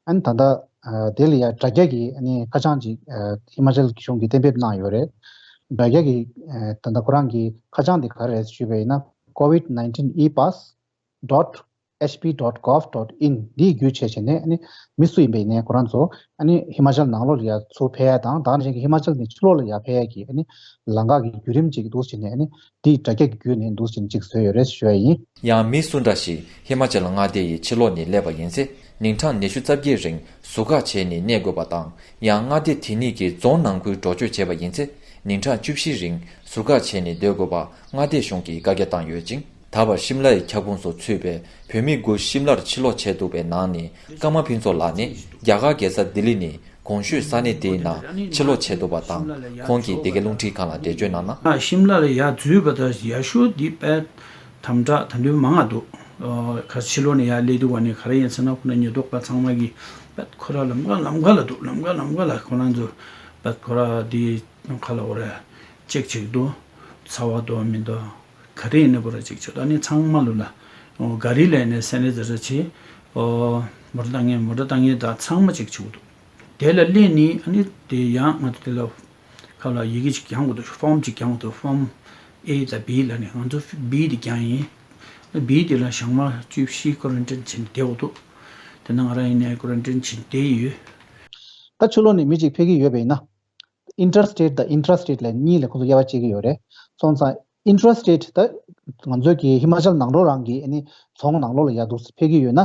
ཨ་ནི་ད་ལྟ་ཨ་དེ་ལ་ཡ་དྲ་རྒྱ་གི་ཨ་ནི་ཁ་བྱང་ཅིག་ཨ་ཧི་མ་ཅལ་གཞུང་གིས་གཏན་འབེབས་གནང་ཡོད་རེད། དྲ་རྒྱ་གི་ཨ་ད་ལྟ་ཁོ་རང་གི་ཁ་བྱང་དེ་ག་རེ་རེད་ཞུས་པ་ཡིན་ན། COVID nineteen epass dot H P dot gov dot in འདི་བརྒྱུད་བྱས་བྱས་ནས། ཨ་ནི་མི་སུ་ཡིན་པ་ཡིན་ནའི་ཁོ་རང་ཚོ་ཨ་ནི་ཧི་མ་ཅལ་ནང་ལོགས་ལ་ཡ་ཚུར་ཕེབས་ཡ་དང་། ད་ག་ནང་བཞིན་གྱི་ཧི་མ་ཅལ་ནས་ཕྱི་ལོགས་ལ་ཡ་ཕེབས་ཡ་གི་ཨ་ནི་ལམ་ཁ་གི་བརྒྱུད་རིམ་ཅིག་འདུག་བྱས་ནས། ཨ་ནི་འདི་དྲ་རྒྱ་གི་བརྒྱུད་ནས་འདུག་བྱས་ནས་ཅིག་བཟོས་ཡོད་རེད་ཞུ་ཡ་ཡིན། ཡང་མི་སུ་འདྲ་ཞིག་ཧི་མ་ཅལ་མངའ་སྡེ་ཡི་ཕྱི་ལོགས་ནས་སླེབས་པ་ཡིན་ཚེ། ཉིན་གྲངས་ཉི་ཤུ་རྩ་བརྒྱད་རིང་ཟུར་བཀག་བྱས་ནས་གནས་དགོས་པ་དང་། ཡང་མངའ་སྡེ་དེ་ཉིད་ཀྱི་རྫོང་ནང་ཁུལ་འགྲོ་སྐྱོད་བྱས་པ་ཡིན་ཚེ། ཉིན་གྲངས་བཅུ་བཞི་རིང་ཟུར་བཀག་བྱས་ནས་སྡོད་དགོས་པ་མངའ་སྡེ་གཞུང་གིས་བཀའ་རྒྱ་བཏང་ཡོད་ཅིང་། ད་བར་ཤིམ་ལའི་ཁྱབ་ཁོངས་སུ་ཚུད་པའི་བོད་མི་དགུ་ཤིམ་ལར་ཕྱིར་ལོག་བྱས་འདུག་པའི་ནང་ནས། ཀརྨ་ཕུན་ཚོགས་ལགས་ནི་རྒྱ་གར་རྒྱལ་ས་ལྡི་ལི་ནས་གོང་ཞུས་ས་གནས་དེའི་ནང་ཕྱིར་ལོག་བྱས་འདུག་པ་དང་། ཁོང་གིས་འདི་གའི་རླུང་འཕྲིན་ཁང་ལ་འགྲེལ་བརྗོད་གནང་ན། ཤིམ་ལ་ལ་ཡར་འཛུལ་བ་དང་ཡར་ཤོག་འདི་དཔེ་དམ་དྲག་དམ་དུས་མང་ང་འདུག། ཨ་ག་ཕྱི་ལོགས་ནས་ཡར་སླེབས་དུས་བ་ནི་ག་རེ་ཡིན་ཟེར་ན། ཁོ་ན་ཉེན་རྟོག་པ་ཚང་མ་གིས་དཔེ་ཁོ་ར་ལམ་ཁ་ལམ་ཁ་ལ་འདུག། ལམ་ཁ་ལམ་ཁ་ལ་ཁོ་རང་ཚོ་དཔེ་ཁོ་ར་འདི་ཁ་ལ་འོ་ར་ཅེག་བྱེད་ཀྱི་འདུག། ཚ་བ་འདུག་མི་འདུག། ག་རེ་ཡིན་ན་བོ་ར་ཅིག་ཆོད། ཨ་ནི་ཚང་མ་ལོ་ལ་ཨོ་ག་རི་ལ་ནས་སེ་ནི་ཏི་ཛར་བྱེད། ཨོ་མོ་ཊ་བཏང་མཁན་མོ་ཊ་བཏང་མཁན་དང་ཚང་མ་ཅིག་བྱེད་དགོས་འདུག། དེ་ལ་སླེབས་ནི་ཨ་ནི་དེ་ཡང་ང་ཚོ་དེ་ལ་ཁ་ལ་ཡི་གེ་ཅིག་རྒྱང་དགོས་འདུག། ཕོམ་ཅིག་རྒྱང་དགོས་འདུག། ཕོམ་ཨེ་དང་བི་ལ་ནི་ང་ཚོ་བི་དེ་རྒྱང་ཡིན། བི་དེ་ལ་ཞག་མ་བཅུ་བཞི་ཀོ་རན་ཊིན་བྱེད་བསྡད་དགོས་འདུག། དེ་ན་ང་རང་ཡིན་ནའི་ཀོ་རན་ཊིན་བྱེད་བསྡད་ཡོད། ད་ཕྱི་ལོགས་ནས་མི་ཅིག་ཕེབས་ཀྱི་ཡོད་པ་ཡིན་ན། ཨིན་ཊར་སི་ཊེཊ་དང་ཨིན་ཊྲ་སི་ཊེཊ་ལ་གཉིས་ལ་ཁོང་ཚོ་དབྱེ་བ་ཕྱེ་གི་ཡོད་རེད། སོང་ཙང་ཨིན་ཊར་སི་ཊེཊ་ད་ང་ཚོའི་གི་ཧི་མ་ཅལ་ནང་ལོགས་རང་གི་ཨ་ནི་རྫོང་ནང་ལོགས་ལ་ཡར་འདུག་སེ་ཕེབས་ཀྱི་ཡོད་ན།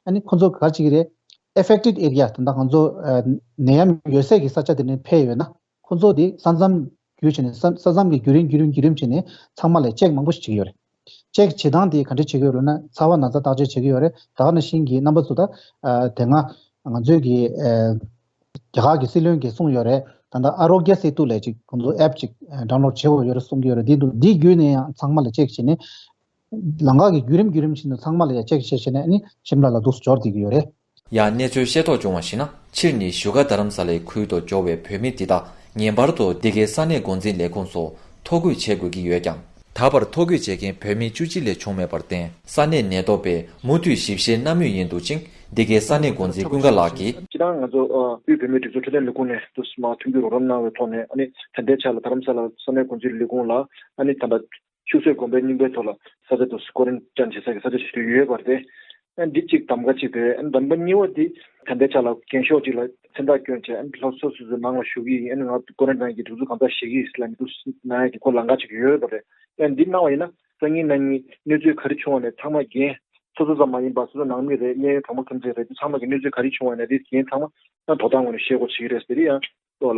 ཨ་ནི་ཁོང་ཚོ་ག་རེ་བྱེད་ཀྱི་རེད། ཨེ་ཕེག་ཊེཌ་ཨེ་རི་ཡ། ད་ལྟ་ང་ཚོ་ཨ་ནད་ཡམས་ཡོད་སའི་གི་ས་ཆ་དེ་ནས་ཕེབས་ཡོད་ན། ཁོང་ཚོ་དེ་ས་མཚམས་བརྒྱུད་བྱས་ནས། ས་ས་མཚམས་ཀྱི་བརྒྱུད་རིམ་བརྒྱུད་རིམ་བརྒྱུད་རིམ་བྱས་ནས་ཚང་མ་ལ་ཅེག་མང་པོ་ཞིག་བྱེད་ཀྱི་ཡོད་རེད། ཅེག་བྱེད་སྟངས་དེ་ག་འདྲ་བྱེད་ཀྱི་ཡོད་རེད་ན། ཚ་བ་ན་ཚ་བརྟག་དཔྱད་བྱེད་ཀྱི་ཡོད་རེད། ད་ག་ནང་བཞིན་གྱི་རྣམ་པ་ཚོ་ད་ཨ་དེ་སྔ་ང་ཚོའི་གི་ཨ་རྒྱ་གར་གྱི་སྲིད་བློན་གྱིས་གསུངས་ཡོད་རེད། ད་ལྟ་ཨ་རོ་གྱ་སེ་ཏུ་ལབ་ཅིག་ཁོང་ཚོ་ཨེབ་ཅིག་ཨ་ཌའུན་ལོཌ་བྱེད་དགོས་ཡོད་རེད་གསུང་གི་ཡོད་རེད། འདི་འདུག། འདི་བརྒྱུད་ནས་ཡང་ཚང་མ་ལ་ཅེག་བྱས་ནས་ལམ་ཁ་གི་བརྒྱུད་རིམ་བརྒྱུད་རིམ་བྱས་ནས་ཚང་མ་ལ་ཡང་ཅེག་བྱས་བྱས་ནས། ཨ་ནི་ཤིམ་ལ་ལ་འདུག་སེ་འབྱོར་བསྡད་ཀྱི་ཡོད་རེད། ཡང་གནས་ཚུལ་ཤེས་རྟོགས་བྱུང་བར་གཞིགས་ན། ཕྱིར་ནི་བཞུགས་སྒར་རྡ་རམ་ས་ལའི་ཁུལ་དུ་འབྱོར་བའི་བོད་མི་འདི་དག་ངེས་པར་དུ་འདི་གའི་ས་གནས་འགོ་འཛིན་ལས་ཁུངས་སུ་ཐོ་འགོད་བྱེད་དགོས་ཀྱི་ཡོད་ཀྱང་། ད་བར་ཐོ་འགོད་བྱེད་མཁན་བོད་མི་བཅུ་གཅིག་ལས་བྱུང་མེད་པར་བརྟེན། ས་གནས་ནད་ཐོ་པས་མུ་མཐུད་ཞིབ་བཤེར་གནང་མུས་ཡིན་འདུག་ཅིང་། འདི་གའི་ས་གནས་འགོ་འཛིན་ཀུན་དགའ་ལགས་ཀྱིས། སྤྱིར་བཏང་ང་ཚོ་ཨ་དབུས་བོད་མིའི་སྒྲིག་འཛུགས་འཕྲོད་བསྟེན་ལས་ཁུངས་ནས་དུ་མར་མཐུན་འགྱུར་རོགས་རམ་གནང་བའི་ཐོག་ནས། ཨ་ནི་ད་ལྟའི་ཆ་ལ་རྡ་རམ་ས་ལ་ས་གནས་འགོ་འཛིན་ལས་ཁུངས་ལ། ཨ་ནི་ད་ལྟ་ཆུ་ཚོད་དགོན་པའི་རྙིང་པའི་ཐོག་ལ་ས་ཆ་དུ་ཀོ་རན་ཊིན་བྱེད་ས་གི་ས་ཆ་ཞིག་ཏུ་ཡོད་པ་རེད། ཨ་འདི་གཅིག་གདམ་ག་གཅིག་རེད། ཨ་གདམ་ག་གཉིས་པ་འདི་ད་ལྟའི་ཆ་ལ་རྒན་ཤོས་གཅིག་ལ་མཚན་རྟགས་བསྐྱོན་བྱས། ཨ་ལྷ་སོ་སོ་སོའི་ནང་ལ་བཞུགས་ཀྱི་ཡིན། ཨ་ང་ཀོ་རན་ཊིན་གྱི་སྒྲིག་འཛུགས་གང་ལྟར་བཞེས་ཀྱི་ཡིན་ཟེར་ལབ་ནས་འདུག་གནང་ཡ་གི་ཁོ་ལམ་ཁ་ཅིག་ཡོད་པ་རེད། ཨ་འདི་གནང་བ་ཡིན་ན་སང་ཉིན་གནངས་ཉིན་གནས་ཚུལ་ག་རེ་བྱུང་བ་ནས་ཚང་མ་རྒན་སོ་སོ་ཙམ་མ་ཡིན་པ། སོ་སོ་ནང་མི་རེད། གཡས་གཡོན་གྲོགས་མོ་ཁྱིམ་མཚེས་རེད། འདི་ཚང་མ་གི་གནས་ཚུལ་ག་རེ་བྱུང་བ་ནས་འདི་རྒན་ཚང་མ་ད་དོ་བདག་ངོས་ནས་ཤེས་དགོས་བྱེད་ཀྱི་རེད་ཟེར། དེ་ཡང་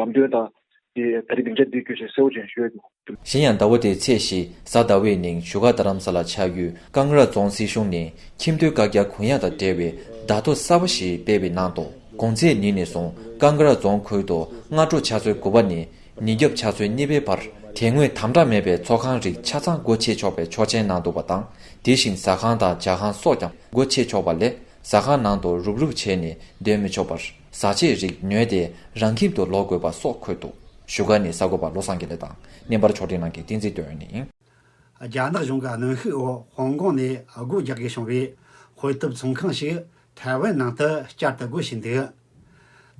ལམ་སྟོན་དང་ དེ་ད་རེས་སྡིངས་ཆ་འདི་བརྒྱུད་བྱས་གསལ་བོ་ཅན་ཞུ་ཡ་འདུག། གཞན་ཡང་ཟླ་བ་འདིའི་ཚེས་བཞི་གཟའ་ཟླ་བའི་ཉིན་བཞུགས་སྒར་རྡ་རམ་ས་ལར་ཆགས་ཡུལ་ཀང་ར་རྫོང་སྲིད་གཞུང་ནས་ཁྱིམ་ཐོན་བཀག་རྒྱ་གུ་ཡངས་དང་འབྲེལ་བའི་བརྡ་ཐོ་གསར་པ་ཞིག་སྤེལ་བའི་ནང་དུ། གོང་ཚེས་ཉིན་ནས་བཟུང་ཀང་ར་རྫོང་ཁུལ་དུ་སྔ་དྲོ་ཆུ་ཚོད་དགུ་པ་ནས་ཉིན་རྒྱབ་ཆུ་ཚོད་གཉིས་པའི་བར་དེ་སྔོན་དམ་དྲག་མེད་པའི་ཚོགས་ཁང་རིགས་ཆ་ཚང་སྒོ་ཕྱེ་ཆོག་པའི་ཆོག་མཆན་གནང་འདུག་པ་དང་། དེ་བཞིན་ཟ་ཁང་དང་ཇ་ཁང་སོགས་ཀྱང་སྒོ་ཕྱེ་ཆོག་པ་ལས། ཟ་ཁང་ནང་དུ་རུབ་རུབ་བྱས་ནས་སྡོད་མི་ཆོག་པར། བཟའ་ཆས་རིགས་ཉོས་ཏེ་རང་ཁྱིམ་དུ་ལོག་དགོས་པ་སོགས་འཁོད་འདུག། བཞུགས་སྒར་ནས་གསར་འགོད་པ་བློ་བཟང་དགེ་ལེགས་དང་། བརྙན་པར་ཕྱོགས་སྒྲིག་གནང་མཁན་བསྟན་འཛིན་དོན་ཡོད་ཡིན། རྒྱ་ནག་གཞུང་གི་གནོན་ཤུགས་འོག་ཧོང་ཀོང་ནས་སྒོ་རྒྱག་དགོས་བྱུང་བའི་དཔེ་དེབ་ཚོང་ཁང་ཞིག་ཐའེ་ཝན་ནང་དུ་བསྐྱར་དུ་སྒོ་ཕྱེ་འདུག།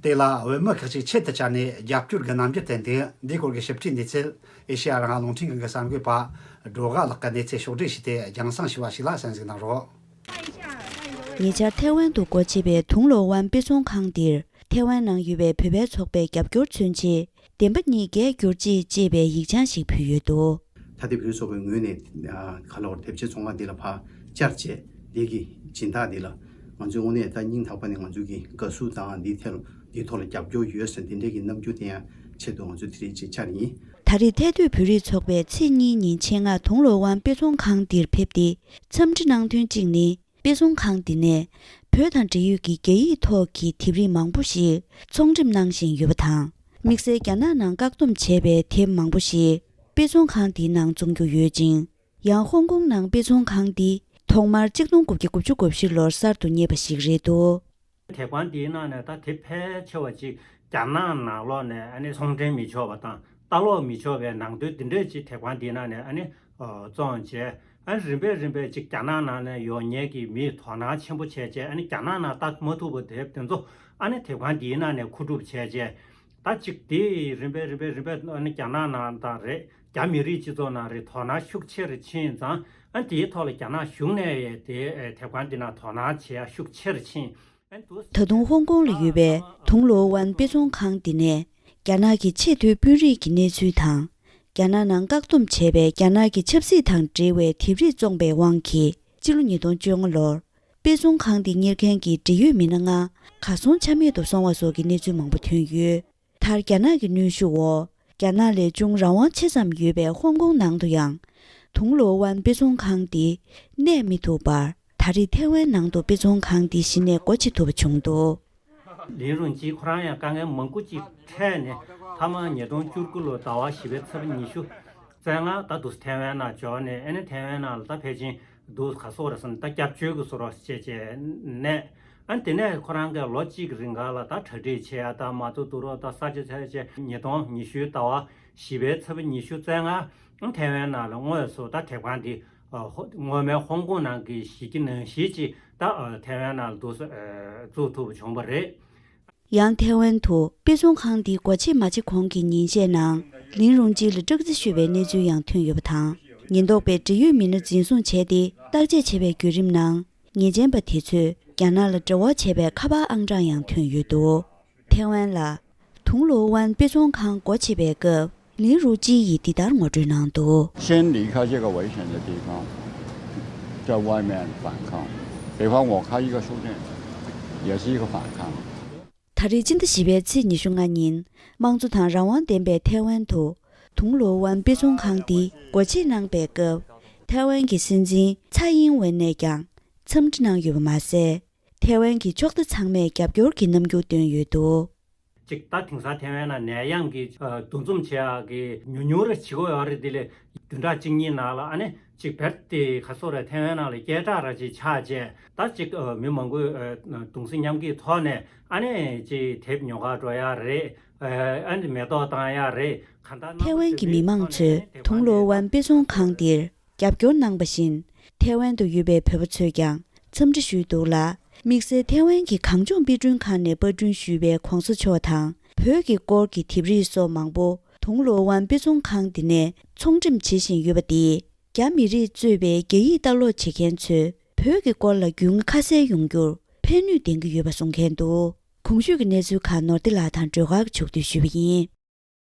དེ་ལ་བོད་མི་ཁག་ཅིག་ཆེད་དུ་བཅར་ནས་རྒྱབ་སྐྱོར་གྱི་རྣམ་འགྱུར་བསྟན་འདུག། འདིའི་སྐོར་གྱི་ཞིབ་ཕྲའི་གནས་ཚུལ་ཨེ་ཤེ་ཡ་རང་དབང་རླུང་འཕྲིན་ཁང་གི་གསར་འགོད་པ་སྒྲོལ་དཀར་ལགས་ཀྱིས་གནས་ཚུལ་ཕྱོགས་སྒྲིག་བྱས་ཏེ་རྒྱང་སྲིང་ཞུ་བ་ཞིག་ལ་གསན་གཟིགས་གནང་རོགས། ཉེ་ཆར་ཐའེ་ཝན་དུ་སྒོ་ཕྱེ་བའི་ཐུང་ལོ་ཝན་དཔེ་ཚོང་ཁང་འདིར་ཐའེ་ཝན་ནང་ཡོད་པའི་བོད་པའི་ཚོགས་པས་རྒྱབ་སྐྱོར་མཚོན་ཆེད་བདེན་པ་གཉིས་རྒྱལ་གྱུར་ཅིག་ཅེས་པའི་ཡིག་ཆ་ཞིག་ཕུལ་ཡོད་འདུག། ད་ལྟའི་བོད་ཚོགས་པའི་ངོས་ནས་ཨ་ག་ལ་བར་དེབ་ཆའི་ཚོང་ཁང་འདི་ལ་ཕར་བཅར་བྱས་འདི་གི་སྦྱིན་བདག་འདི་ལ་ང་ཚོས་དངོས་གནས་ད་སྙིང་ཐག་པ་ནས་ང་ཚོ་གི་དགའ་བསུ་དང་འདིའི་ཐད་ལ་འདིའི་ཐོག་ལ་རྒྱབ་སྐྱོར་ཡོད་ཟེར་འདི་འདྲའི་གི་རྣམ་འགྱུར་བསྟན་ཡ་ཆེད་དུ་ང་ཚོ་དེ་རིང་ཅིག་བཅར་ཡིན། ད་རེས་ཐའེ་སྡོད་བོད་རིགས་ཚོགས་པས་ཚེས་གཉིས་ཉིན་ཆེད་མངགས་ཐུང་ལོ་ཝན་དཔེ་ཚོང་ཁང་འདིར་ཕེབས་ཏེ་འཚམས་འདྲི་གནང་དོན་གཅིག་ནི། དཔེ་ཚོང་ཁང་འདི་ནས་བོད་དང་འབྲེལ་ཡོད་ཀྱི་རྒྱ་ཡིག་ཐོག་གི་དེབ་རིགས་མང་པོ་ཞིག་ཚོང་འགྲེམས་གནང་བཞིན་ཡོད་པ་དང་། དམིགས་བསལ་རྒྱ་ནག་ནང་བཀག་སྡོམ་བྱས་པའི་དེབ་མང་པོ་ཞིག་དཔེ་ཚོང་ཁང་འདིའི་ནང་བཙོང་རྒྱུ་ཡོད་ཅིང་། ཡང་ཧོང་ཀོང་ནང་དཔེ་ཚོང་ཁང་འདི་ཐོག་མར་གཅིག་སྟོང་དགུ་བརྒྱ་དགུ་བཅུ་གོ་བཞི་ལོར་གསར་དུ་གཉེར་བ་ཞིག་རེད་འདུག། དེབ་ཁང་འདིའི་ནང་ནས་ད་དེབ་ཕལ་ཆེ་བ་ཅིག་རྒྱ་ནག་ནང་ལོགས་ནས་ཨ་ནི་ཚོང་འགྲེམས་མི་ཆོག་པ་དང་ལྟ་ཀློག་མི་ཆོག་པའི་ནང་དོན་འདི་འདྲས་ཅིག་དེབ་ཁང་འདིའི་ནང་ནས་ཨ་ནི་ཨ་བཙོང་བྱས། ཨ་ནི་རིམ་པས་རིམ་པས་ཅིག་རྒྱ་ནག་ནང་ནས་ཡོང་མཁན་གྱི་མིས་དོ་སྣང་ཆེན་པོ་བྱས་བྱས། ཨ་ནི་རྒྱ་ནག་ནང་ལྟ་མ་ཐུབ་པ་དེབ་དེ་ཚོ་ཨ་ནི་དེབ་ཁང་འདིའི་ནང་ནས་མཁོ་སྒྲུབ་བྱས་བྱས། ད་ཅིག་དེ་རིམ་པས་རིམ་པས་རིམ་པས་ཨ་ནི་རྒྱ་ནག་ནང་དང་རེད། རྒྱ་མི་རིགས་སྤྱི་ཚོགས་ནང་རེད། དོ་སྣང་ཤུགས་ཆེ་རུ་ཕྱིན་ཙང་། ཨ་ནི་དེའི་ཐོག་ལ་རྒྱ་ནག་གཞུང་ནས་ཡང་དེ་དེབ་ཁང་འདི་ནང་དོ་སྣང་བྱེད་ཡ་ཤུགས་ཆེ་རུ་ཕྱིན། ད་དུང་ཧོང་ཀོང་ལ་ཡོད་པའི་ཐུང་ལོ་ཝན་དཔེ་ཚོང་ཁང་འདི་ནས་རྒྱ་ནག་གི་ཆེས་མཐོའི་དཔོན་རིགས་ཀྱི་གནས་ཚུལ་དང་། རྒྱ་ནག་ནང་བཀག་སྡོམ་བྱས་པའི་རྒྱ་ནག་གི་ཆབ་སྲིད་དང་འབྲེལ་བའི་དེབ་རིགས་བཙོངས་པའི་དབང་གིས་སྤྱི་ལོ་ཉིས་སྟོང་བཅོ་ལྔ་ལོར་དཔེ་ཚོང་ཁང་འདི་གཉེར་མཁན་གྱི་འབྲེལ་ཡོད་མི་སྣ་ལྔ་གར་སོང་ཆ་མེད་དུ་སོང་བ་སོགས་ཀྱི་གནས་ཚུལ་མང་པོ་ཐོན་ཡོད། མཐར་རྒྱ་ནག་གི་གནོན་ཤུགས་འོག་རྒྱ་ནག་ལས་ཅུང་རང་དབང་ཆེ་ཙམ་ཡོད་པའི་ཧོང་ཀོང་ནང་དུ་ཡང་། ཐུང་ལོ་ཝན་དཔེ་ཚོང་ཁང་འདི་གནས་མི་ཐུབ་པར། ད་རེས་ཐའེ་ཝན་ནང་དུ་དཔེ་ཚོང་ཁང་འདི་གཞི་ནས་སྒོ་ཕྱེ་ཐུབ་པ་བྱུང་འདུག། ལིན་རུང་ཅི་ཁོ་རང་ཡང་དཀའ་ངལ་མང་པོ་ཅིག་འཕྲད་ནས། མཐའ་མ་ཉིས་སྟོང་བཅུ་དགུ་ལོ་ཟླ་བ་བཞི་པའི་ཚེས་པ་ཉི་ཤུ་རྩ་ལྔ་ད་དུ་ཐའེ་ཝན་ནང་འབྱོར་ནས། ཨ་ནི་ཐའེ་ཝན་ནང་ལ་ད་ཕལ་ཆེར་དུ་ག་སོགས་རེད་ཟེར་ན་ད་སྐྱབས་བཅོལ་གྱི་བཟོ་འདྲ་བྱས་བྱས་གནས། ཨ་ནི་དེ་ནས་ཁོ་རང་གིས་ལོ་གཅིག་གི་རིང་ག་ལ་ད་གྲ་སྒྲིག་བྱེད་ཡ་དང་། མ་འཛུལ་འདུག་རོགས་ད་ས་ཆ་ཚད་ཆེ། ཉིས་སྟོང་ཉི་ཤུ་ཟླ་བ་བཞི་པའི་ཚེས་པ་ཉི་ཤུ་རྩ་ལྔ་ཐའེ་ཝན་ནང་ལ་དངོས་སུ་ད་དེབ་ཁང་འདི་ཨ་ཧོ་སྔོན་མའི་ཧོང་ཀོང་ནང་གི་གཞི་གི་ནང་བཞིན་ཅིག་ད་ཨ་ཐའེ་ཝན་ནང་ལ་འདུག་སེ་ཨ་བཙུགས་ཐུབ་པ་བྱུང་བ་རེད། ཡང་ཐའེ་ཝན་དུ་དཔེ་ཚོང་ཁང་འདི་སྒོ་ཕྱེ་མ་བྱེད་གོང་གི་ཉིན་ཤས་ནང་ལིན་རུང་ཅི་ལ་སྐྲག་རྩིས་ཞུས་པའི་གནས་ཚུལ་ཡང་ཐོན་ཡོད་པ་དང་། ཉེན་རྟོག་པས་འབྲེལ་ཡོད་མི་སྣ་འཛིན་བཟུང་བྱས་ཏེ་བརྟག་དཔྱད་བྱས་པའི་བརྒྱུད་རིམ་ནང་། ཉེས་ཅན་པ་དེ་ཚོས་རྒྱ་ནག་ལ་འབྲེལ་བ་བྱས་པའི་ཁ་པར་ཨང་གྲངས་ཡང་ཐོན་ཡོད་འདུག། ཐའེ་ཝན་ལ་ཐུང་ལོ་ཝན་དཔེ་ཚོང་ཁང་སྒོ་ཕྱེ་བའི་སྐབས། ལིན་རུ་ཅི་ཡིས་འདི་ལྟར་ངོ་སྤྲོད་གནང་འདུག། 先离开这个危险的地方，在外面反抗。北方我开一个书店，也是一个反抗。 ད་རེས་སྤྱི་ཟླ་བཞི་པའི་ཚེས་ཉི་ཤུ་ལྔ་ཉིན། དམངས་གཙོ་དང་རང་དབང་ལྡན་པའི་ཐའེ་ཝན་དུ་ཐུང་ལོ་ཝན་དཔེ་ཚོང་ཁང་འདི་སྒོ་ཕྱེ་གནང་པའི་སྐབས། ཐའེ་ཝན་གྱི་སྲིད་འཛིན་ཚའེ་ཨིན་ཝེན་ནས་ཀྱང་འཚམས་འདྲི་གནང་ཡོད་པ་མ་ཟད། ཐའེ་ཝན་གྱི་ཕྱོགས་མཐའ་ཚང་མས་རྒྱབ་སྐྱོར་གྱི་རྣམ་འགྱུར་བསྟན་ཡོད་འདུག། གཅིག་ད་དེང་སང་ཐའེ་ཝན་ནང་ནད་ཡམས་ཀྱི་ཨ་འདུ་འཛོམས་བྱེད་ཡག་གི་ཉུང་ཉུང་རེ་བྱེད་དགོས་ཡོད་རེད། དེ་ལས་བདུན་ཕྲག་གཅིག་གཉིས་ནང་ལ་ཨ་ནི་གཅིག་བེར་ཏེ་ག་སོགས་རེད། ཐའེ་ཝན་ནང་ལ་སྐད་གྲགས་ར་ཅིག་ཆགས་བྱས། ད་གཅིག་ཨ་མི་མང་པོས་ཨ་གདུང་སེམས་མཉམ་སྐྱེད་ཐོག་ནས་ཨ་ནི་གཅིག་དེབ་ཉོ་གར་འགྲོ་ཡག་རེད། ཨ་ནི་མེ་ཏོག་བཏང་ཡག་རེད། གང་ལྟར་ཐའེ་ཝན་གྱི་མི་མང་ཚོས་ཐུང་ལོ་ཝན་དཔེ་ཚོང་ཁང་འདིར་རྒྱབ་སྐྱོར་གནང་བ་བཞིན། ཐའེ་ཝན་དུ་ཡོད་པའི་བོད་པ་ཚོས་ཀྱང་འཚམས་འདྲི་ཞུས་འདུག་ལ། དམིགས་བསལ་ཐའེ་ཝན་གྱི་གངས་ལྗོངས་དཔེ་སྐྲུན་ཁང་ནས་པར་སྐྲུན་ཞུས་པའི་གོང་ས་མཆོག་དང་བོད་ཀྱི་སྐོར་གྱི་དེབ་རིགས་སོགས་མང་པོ་ཐུང་ལོ་ཝན་དཔེ་ཚོང་ཁང་འདི་ནས་ཚོང་འགྲེམས་བྱེད་བཞིན་ཡོད་པ་དེས། རྒྱ་མི་རིགས་གཙོས་པའི་རྒྱ་ཡིག་ལྟ་ཀློག་བྱེད་མཁན་ཚོས་བོད་ཀྱི་སྐོར་ལ་རྒྱུས་མངའ་ཁ་གསལ་ཡོང་རྒྱུར་ཕན་ནུས་ལྡན་གྱི་ཡོད་པ་གསུང་མཁན་འདུག། གོང་ཞུས་ཀྱི་གནས་ཚུལ་ཁག་ནོར་བདེ་ལགས་དང་སྒྲོལ་དཀར་གྱིས་ཕྱོགས་བསྡུས་ཞུས་པ་ཡིན།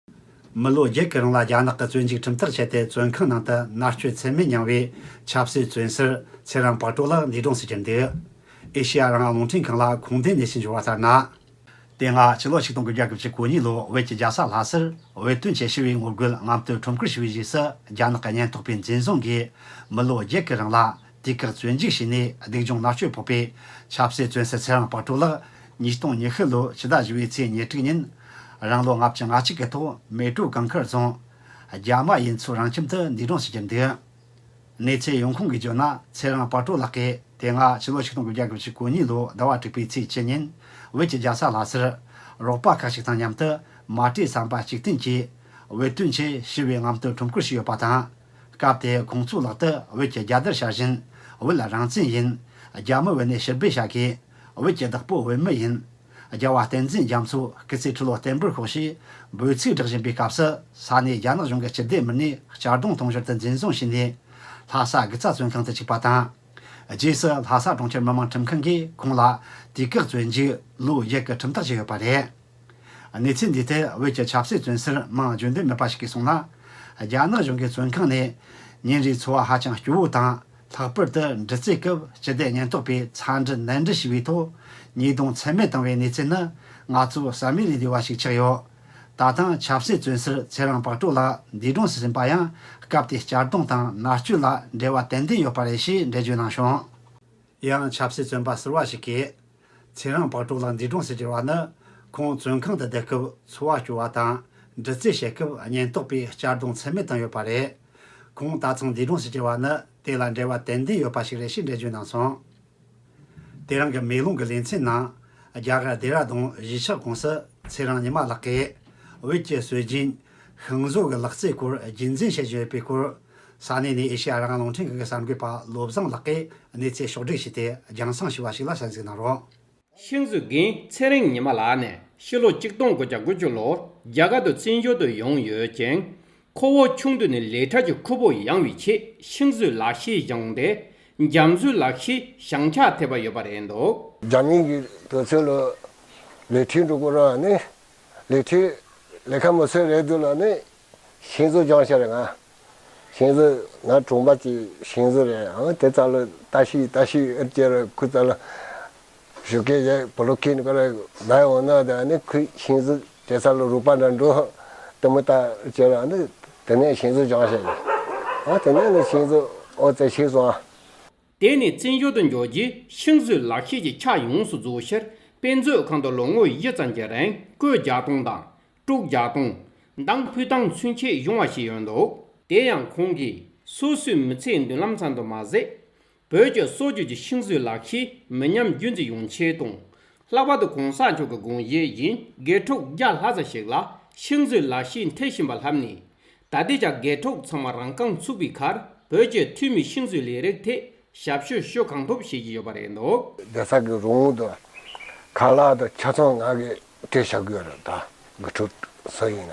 མི་ལོ་བརྒྱད་ཀྱི་རིང་ལ་རྒྱ་ནག་གི་བཙོན་འཇུག་ཁྲིམས་ཐག་བཅད་དེ་བཙོན་ཁང་ནང་དུ་མནར་གཅོད་ཚད་མེད་མྱངས་པའི་ཆབ་སྲིད་བཙོན་ཟུར་ཚེ་རིང་དཔལ་སྒྲོན་ལགས་འདས་གྲོངས་སུ་གྱུར་འདུག། ཨེ་ཤེ་ཡ་རང་དབང་རླུང་འཕྲིན་ཁང་ལ་ཁུངས་ལྡན་གནས་ཚུལ་འབྱོར་བ་ལྟར་ན། དེ་སྔ་ཕྱི་ལོ་ཆིག་སྟོང་དགུ་བརྒྱ་གོ་གཉིས་ལོ་བོད་ཀྱི་རྒྱལ་ས་ལྷ་སར་བོད་དོན་ཆེད་ཞི་བའི་ངོ་རྒོལ་རྔམ་སྟོན་ཁྲོམ་སྐོར་ཞུ་བའི་རྗེས་སུ། རྒྱ་ནག་གི་ཉེན་རྟོག་པས་འཛིན་བཟུང་གིས་མི་ལོ་བརྒྱད་ཀྱི་རིང་ལ་དུས་བཀག་བཙོན་འཇུག་བྱས་ནས་སྡུག་སྦྱོང་མནར་གཅོད་ཕོག་པའི་ཆབ་སྲིད་བཙོན་ཟུར་ཚེ་རིང་དཔལ་སྤྲོ་ལགས་ཉིས་སྟོང་ཉི་ཤུ་ལོའི་ཕྱི་ཟླ་བཞི་བའི་ཚེས་ཉེར་དྲུག་ཉིན་རང་ལོ་ལྔ་བཅུ་ང་གཅིག་གི་ཐོག་མལ་གྲོ་གུང་དཀར་རྫོང་རྒྱ་མ་ཡིན་མཚོ་རང་ཁྱིམ་དུ་འདས་གྲོངས་སུ་གྱུར་འདུག་གནས་ཚུལ་ཡོང་ཁུངས་ཀྱིས་བརྗོད་ན། ཚེ་རིང་དཔལ་སྤྲོ་ལགས་ཀྱིས་དེ་སྔ་ཕྱི་ལོ་ཆིག་སྟོང་དགུ་བརྒྱ་གོ་གཉིས་ལོའི་ཟླ་བ་དྲུག་པའི་ཚེས་བཅུ་ཉིན་བོད་ཀྱི་རྒྱལ་ས་ལྷ་སར་རོགས་པ་ཁག་ཅིག་དང་མཉམ་དུ་མ་བསྲེས་བསམ་པ་གཅིག་མཐུན་གྱིས་བོད་དོན་ཆེད་ཞི་བའི་རྔམ་སྟོན་ཁྲོམ་སྐོར་ཞུས་ཡོད་པ་དང་། སྐབས་དེར་ཁོང་ཚོའི་ལག་ཏུ་བོད་ཀྱི་རྒྱལ་དར་ཤར་བཞིན་བོད་ལ་རང་བཙན་ཡིན། རྒྱ་མི་བོད་ནས་ཕྱིར་འབུད་བྱ་དགོས། བོད་ཀྱི་བདག་པོ་བོད་མི་ཡིན། རྒྱལ་བ་བསྟན་འཛིན་རྒྱ་མཚོ་སྐུ་ཚེ་ཁྲི་ལོ་བརྟན་པར་ཤོག་ཞེས་འབོད་ཚིག་བསྒྲགས་བཞིན་པའི་སྐབས་སུ། ས་གནས་རྒྱ་ནག་གཞུང་གི་སྤྱི་བདེ་མི་སྣས་གཅར་རྡུང་གཏོང་ཞོར་དུ་འཛིན་བཟུང་བྱས་ནས་ལྷ་ས་དགུ་རྩ་བཙོན་ཁང་དུ་བཅུག་པ་དང་། རྗེས་སུ་ལྷ་ས་གྲོང་ཁྱེར་མི་དམངས་ཁྲིམས་ཁང་གིས་ཁོང་ལ་དུས་བཀག་བཙོན་འཇུག་ལོ་བརྒྱད་ཀྱི་ཁྲིམས་ཐག་བཅད་ཡོད་པ་རེད། གནས་ཚུལ་འདིའི་ཐད་བོད་ཀྱི་ཆབ་སྲིད་བཙོན་ཟུར་མིང་བརྗོད་འདོད་མེད་པ་ཞིག་གིས་གསུངས་ན། རྒྱ་ནག་གཞུང་གིས་བཙོན་ཁང་ནས་ཉིན་རེའི་འཚོ་བ་ཧ་ཅང་སྐྱོ་བོ་དང་། ལྷག་པར་དུ་འདྲི་རྩད་སྐབས་སྤྱི་བདེ་ཉེན་རྟོག་པས་ཚ་འདྲི་ནན་འདྲི་བྱས་པའི་ཐོག་ཉེས་རྡུང་ཚད་མེད་བཏང་བའི་གནས་ཚུལ་ནི་ང་ཚོ་བསམ་ཡུལ་ལས་འདས་པ་ཞིག་ཆགས་ཡོད། ད་ཐེངས་ཆབ་སྲིད་བཙོན་ཟུར་ཚེ་རིང་དཔལ་སྤྲོ་ལགས་འདས་གྲོངས་སུ་ཕྱིན་པ་ཡང་སྐབས་དེའི་གཅར་རྡུང་དང་མནར་གཅོད་ལ་འབྲེལ་བ་ཏན་ཏན་ཡོད་པ་རེད་ཞེས་འགྲེལ་བརྗོད་གནང་བྱུང་། ཡང་ཆབ་སྲིད་བཙོན་པ་ཟུར་པ་ཞིག་གིས། ཚེ་རིང་དཔལ་སྤྲོ་ལགས་འདས་གྲོངས་སུ་གྱུར་བ་ནི། ཁོང་བཙོན་ཁང་དུ་བསྡད་སྐབས་འཚོ་བ་སྐྱོ་བ་དང་། འདྲི་རྩད་བྱེད་སྐབས་ཉེན་རྟོག་པས་གཅར་རྡུང་ཚད་མེད་བཏང་ཡོད་པ་རེད། ཁོང་ད་ཐེངས་འདས་གྲོངས་སུ་གྱུར་བ་ནི་དེ་ལ་འབྲེལ་བ་ཏན་ཏན་ཡོད་པ་ཞིག་རེད་ཞེས་འགྲེལ་བརྗོད་གནང་སོང་། དེ་རིང་གི་མེ་ལོང་གི་ལེ་ཚན་ནང་། རྒྱ་གར་ལྡེ་ར་ལྡུན་གཞིས་ཆགས་ཁོངས་སུ་ཚེ་རིང་ཉི་མ་ལགས་ཀྱིས་བོད་ཀྱི་སྲོལ་རྒྱུན་ཤིང་བཟོ་གི་ལག་རྩལ་སྐོར་རྒྱུན་འཛིན་བྱེད་བཞིན་ཡོད་པའི་སྐོར། ས་གནས་ནས་ཨེ་ཤེ་ཡ་རང་དབང་རླུང་འཕྲིན་ཁང་གི་གསར་འགོད་པ་བློ་བཟང་ལགས་ཀྱིས་གནས་ཚུལ་ཕྱོགས་བསྒྲིགས་བྱས་ཏེ་རྒྱང་སྲིང་ཞུས་པ་ཞིག་ལ་གསན་གཟིགས་གནང་རོགས། ཤིང་བཟོའི་རྒན་ཚེ་རིང་ཉི་མ་ལགས་ནི་ཕྱི་ལོ་ཆིག་སྟོང་དགུ་བརྒྱ་དགུ་བཅུ་ལོར་རྒྱ་གར་དུ་བཙན་བྱོལ་དུ་ཡོང་ཡོད་ཅིང་། ཁོ་བོ་ཆུང་དུས་ནས་ལས་གྲྭ་གྱི་ཁུར་པོ་ཡངས་པའི་ཆེད་ཤིང་བཟོའི་ལག་ཤེས་སྦྱངས་ཏེ། འཇམ་བཟོའི་ལག་ཤེས་བྱང་ཆ་ཐེབས་པ་ཡོད་པ་རེད་འདུག་རྒྱ་མིའི་གི་དུས་ཚོད་ལ་ལས་ཁྲིད་འགྲོ་དགོས་ར་ནི། ལས་ཁྲིད་ལས་ཀ་མི་སེར་རེད་འདུག་ལ་ནི། ཤིང་བཟོ་སྦྱང་ཤ་རེད་ང་། ཤིང་བཟོ་ང་གྲོང་པ་གི་ཤིང་བཟོ་རེད་ཨང་། དེ་ཙམ་ལ་ལྟ་ཤི་ལྟ་ཤི་ཨེར་ཅེ་ར་ཁུ་ཙམ་ལ་ཞོགས་ཀས་ཡས་བུ་ལོ་ཁྱེར་ནས་ཀ་ར་ལ་ཡོང་ན་དེ་ནི་ཁུ་ཤིང་བཟོ་དེ་ཙམ་ལ་རུ་པ་འདྲ་འགྲོ་དེ་མོ་ལྟ་ཨེར་ཅེ་ར་ནི། དེ་ནས་ཤིང་བཟོ་སྦྱང་ཤ་རེད་ཨང་། དེ་ནས་ནི་ཤིང་བཟོ་ཨོ་ཙེ་ཤེས་སོང་ཨ། དེ་ནས་བཙན་བྱོལ་དུ་འབྱོར་རྗེས་ཤིང་བཟོའི་ལག་ཤེས་ཀྱི་ཆ་ཡོངས་སུ་རྫོགས་ཕྱིར་དཔེ་མཛོད་ཁང་དུ་ལོ་ངོ་བཞི་ཙམ་གྱི་རིང་བརྐོས་རྒྱག་སྟངས་དང་། དཀྲུག་རྒྱག་སྟངས། མདངས་ཕུད་སྟངས་ཚུན་ཆད་སྦྱོང་བ་ཞིག་ཡོད་འདུག་དེ་ཡང་ཁོང་གིས་སོ་སོའི་མི་ཚེའི་མདུན་ལམ་ཙམ་དུ་མ་ཟད། བོད་ཀྱི་སྲོལ་རྒྱུན་གྱི་ཤིང་བཟོའི་ལག་ཤེས་མི་ཉམས་རྒྱུན་འཛིན་ཡོང་ཆེད་དང་། ལྷག་པར་དུ་གོང་ས་མཆོག་གི་དགོངས་བཞེད་བཞིན་དགེ་ཕྲུག་བརྒྱ་ལྷག་ཙམ་ཞིག་ལ་ཤིང་བཟོའི་ལག་ཤེས་འཁྲིད་བཞིན་པ་ལྷབ་ནས། ད་ལྟའི་ཆར་དགེ་ཕྲུག་ཚང་མ་རང་རྐང་ཚུགས་པའི་ཁར་བོད་ཀྱི་ཐུན་མིན་ཤིང་བཟོའི་ལས་རིགས་ཐད་ཞབས་ཞུ་ཞུ་གང་ཐུབ་བྱེད་ཀྱི་ཡོད་པ་རེད་འདུག་བསྡད་ས་གི་རོང་དུ་ཁ་ལག་དང་ཆ་ཚང་ང་གིས་སྤྲད་བཞག་གི་ཡོད་རེད། ད་དགེ་ཕྲུག་སུ་ཡིན་ན་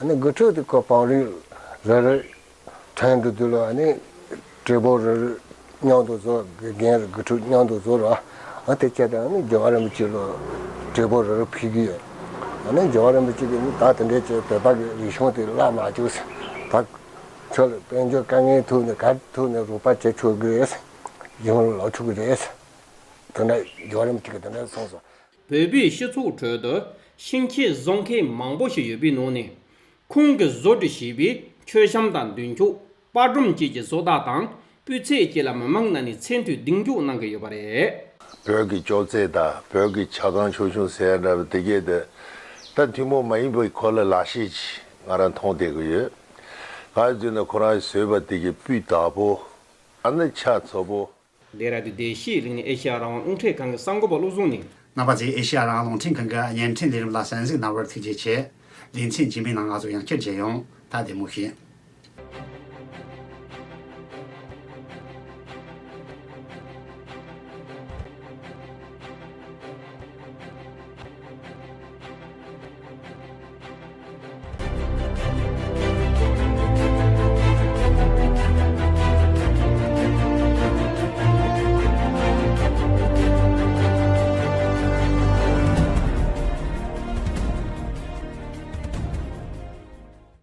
ཨ་ནི་དགེ་ཕྲུག་དེ་ཁོ་བང་རིམ་རེ་རེ་ཕྲན་དུ་དུས་ལ་ཨ་ནི་བགྲེས་པོ་རེ་རེ་མཉམ་དུ་བཟོ། རྒན་རེ་དགེ་ཕྲུག་མཉམ་དུ་བཟོ་ར་ཨ་དེ་བྱས་ཏེ་ཨ་ནི་རྒྱལ་བ་རིན་པོ་ཆེ་ལ་བགྲེས་པོ་རེ་རེ་ཕུལ་གི་ཡོད། ཨ་ནི་རྒྱལ་བ་རིན་པོ་ཆེ་གིས་ནི་ད་དེ་འདྲས་བྱས་བོད་པ་གི་རིག་གཞུང་དེ་བརླག་མ་བཅུག་ཟེར། ད་ཁྱོད་ལ་དཔལ་འབྱོར་དཀའ་ངལ་ཐུག་ནས་ག་ཐུག་ནས་རོགས་པ་བྱེད་ཆོག་གི་རེད། ཡིད་སྨོན་ལོག་ཆོག་གི་རེད། དེ་འདྲ་རྒྱལ་བ་རིན་པོ་ཆེ་གིས་དེ་འདྲ་གསུངས་སོང་། བོད་པའི་སྤྱི་ཚོགས་ཁྲོད་དུ་ཤིང་ཆས་བཟོ་མཁན་མང་པོ་ཞིག་ཡོད་པའི་ནང་ནས། ཁོང་གིས་བཟོ་སྒྲིག་བྱས་པའི་མཆོད་བཤམས་དང་མདུན་ཅོག་པར་སྒྲོམ་བཅས་ཀྱི་བཟོ་ལྟ་དང་སྤུས་ཚད་བཅས་ལ་མི་མང་ནང་ནས་ཚད་མཐོའི་གདེང་འཇོག་གནང་གི་ཡོད་པ་རེད། བོད་ཀྱི་ཅོག་ཙེ་དང་བོད་ཀྱི་ཆ་ཚང་ཆོག་ཆུང་ཟེར་འདྲ་བ་དེ་གས་དེ་ད་ཐུན་མོང་མ་ཡིན་པའི་ཁོ་ལ་ལག་ཤེས་ཅིག་ང་རང་མཐོང་བསྡད་ཀྱི་ཡོད། ང་ཚོས་ནི་ཁོ་རང་བཟོས་པ་དེ་གི་སྤུས་དག་པོ། ཨ་ནི་ཆ་ཚང་པོ། ལྡེ་ར་ལྡུན་བདེ་སྐྱིད་གླིང་ཨེ་ཤེ་ཡ་རང་དབང་རླུང་འཕྲིན་ཁང་གི་གསར་འགོད་པ་བློ་བཟང་ནས། རྣམ་པ་ཚོས་ཨེ་ཤེ་ཡ་རང་དབང་རླུང་འཕྲིན་ཁང་གི་བརྙན་འཕྲིན་ལས་རིམ་ལ་གསན་གཟིགས་གནང་བར་ཐུགས་རྗེ་ཆེ། ལེ་ཚན་རྗེས་མའི་ནང་ང་ཚོ་ཡང་བསྐྱར་མཇལ་ཡོང་། ད་བདེ་མོ་བྱོས།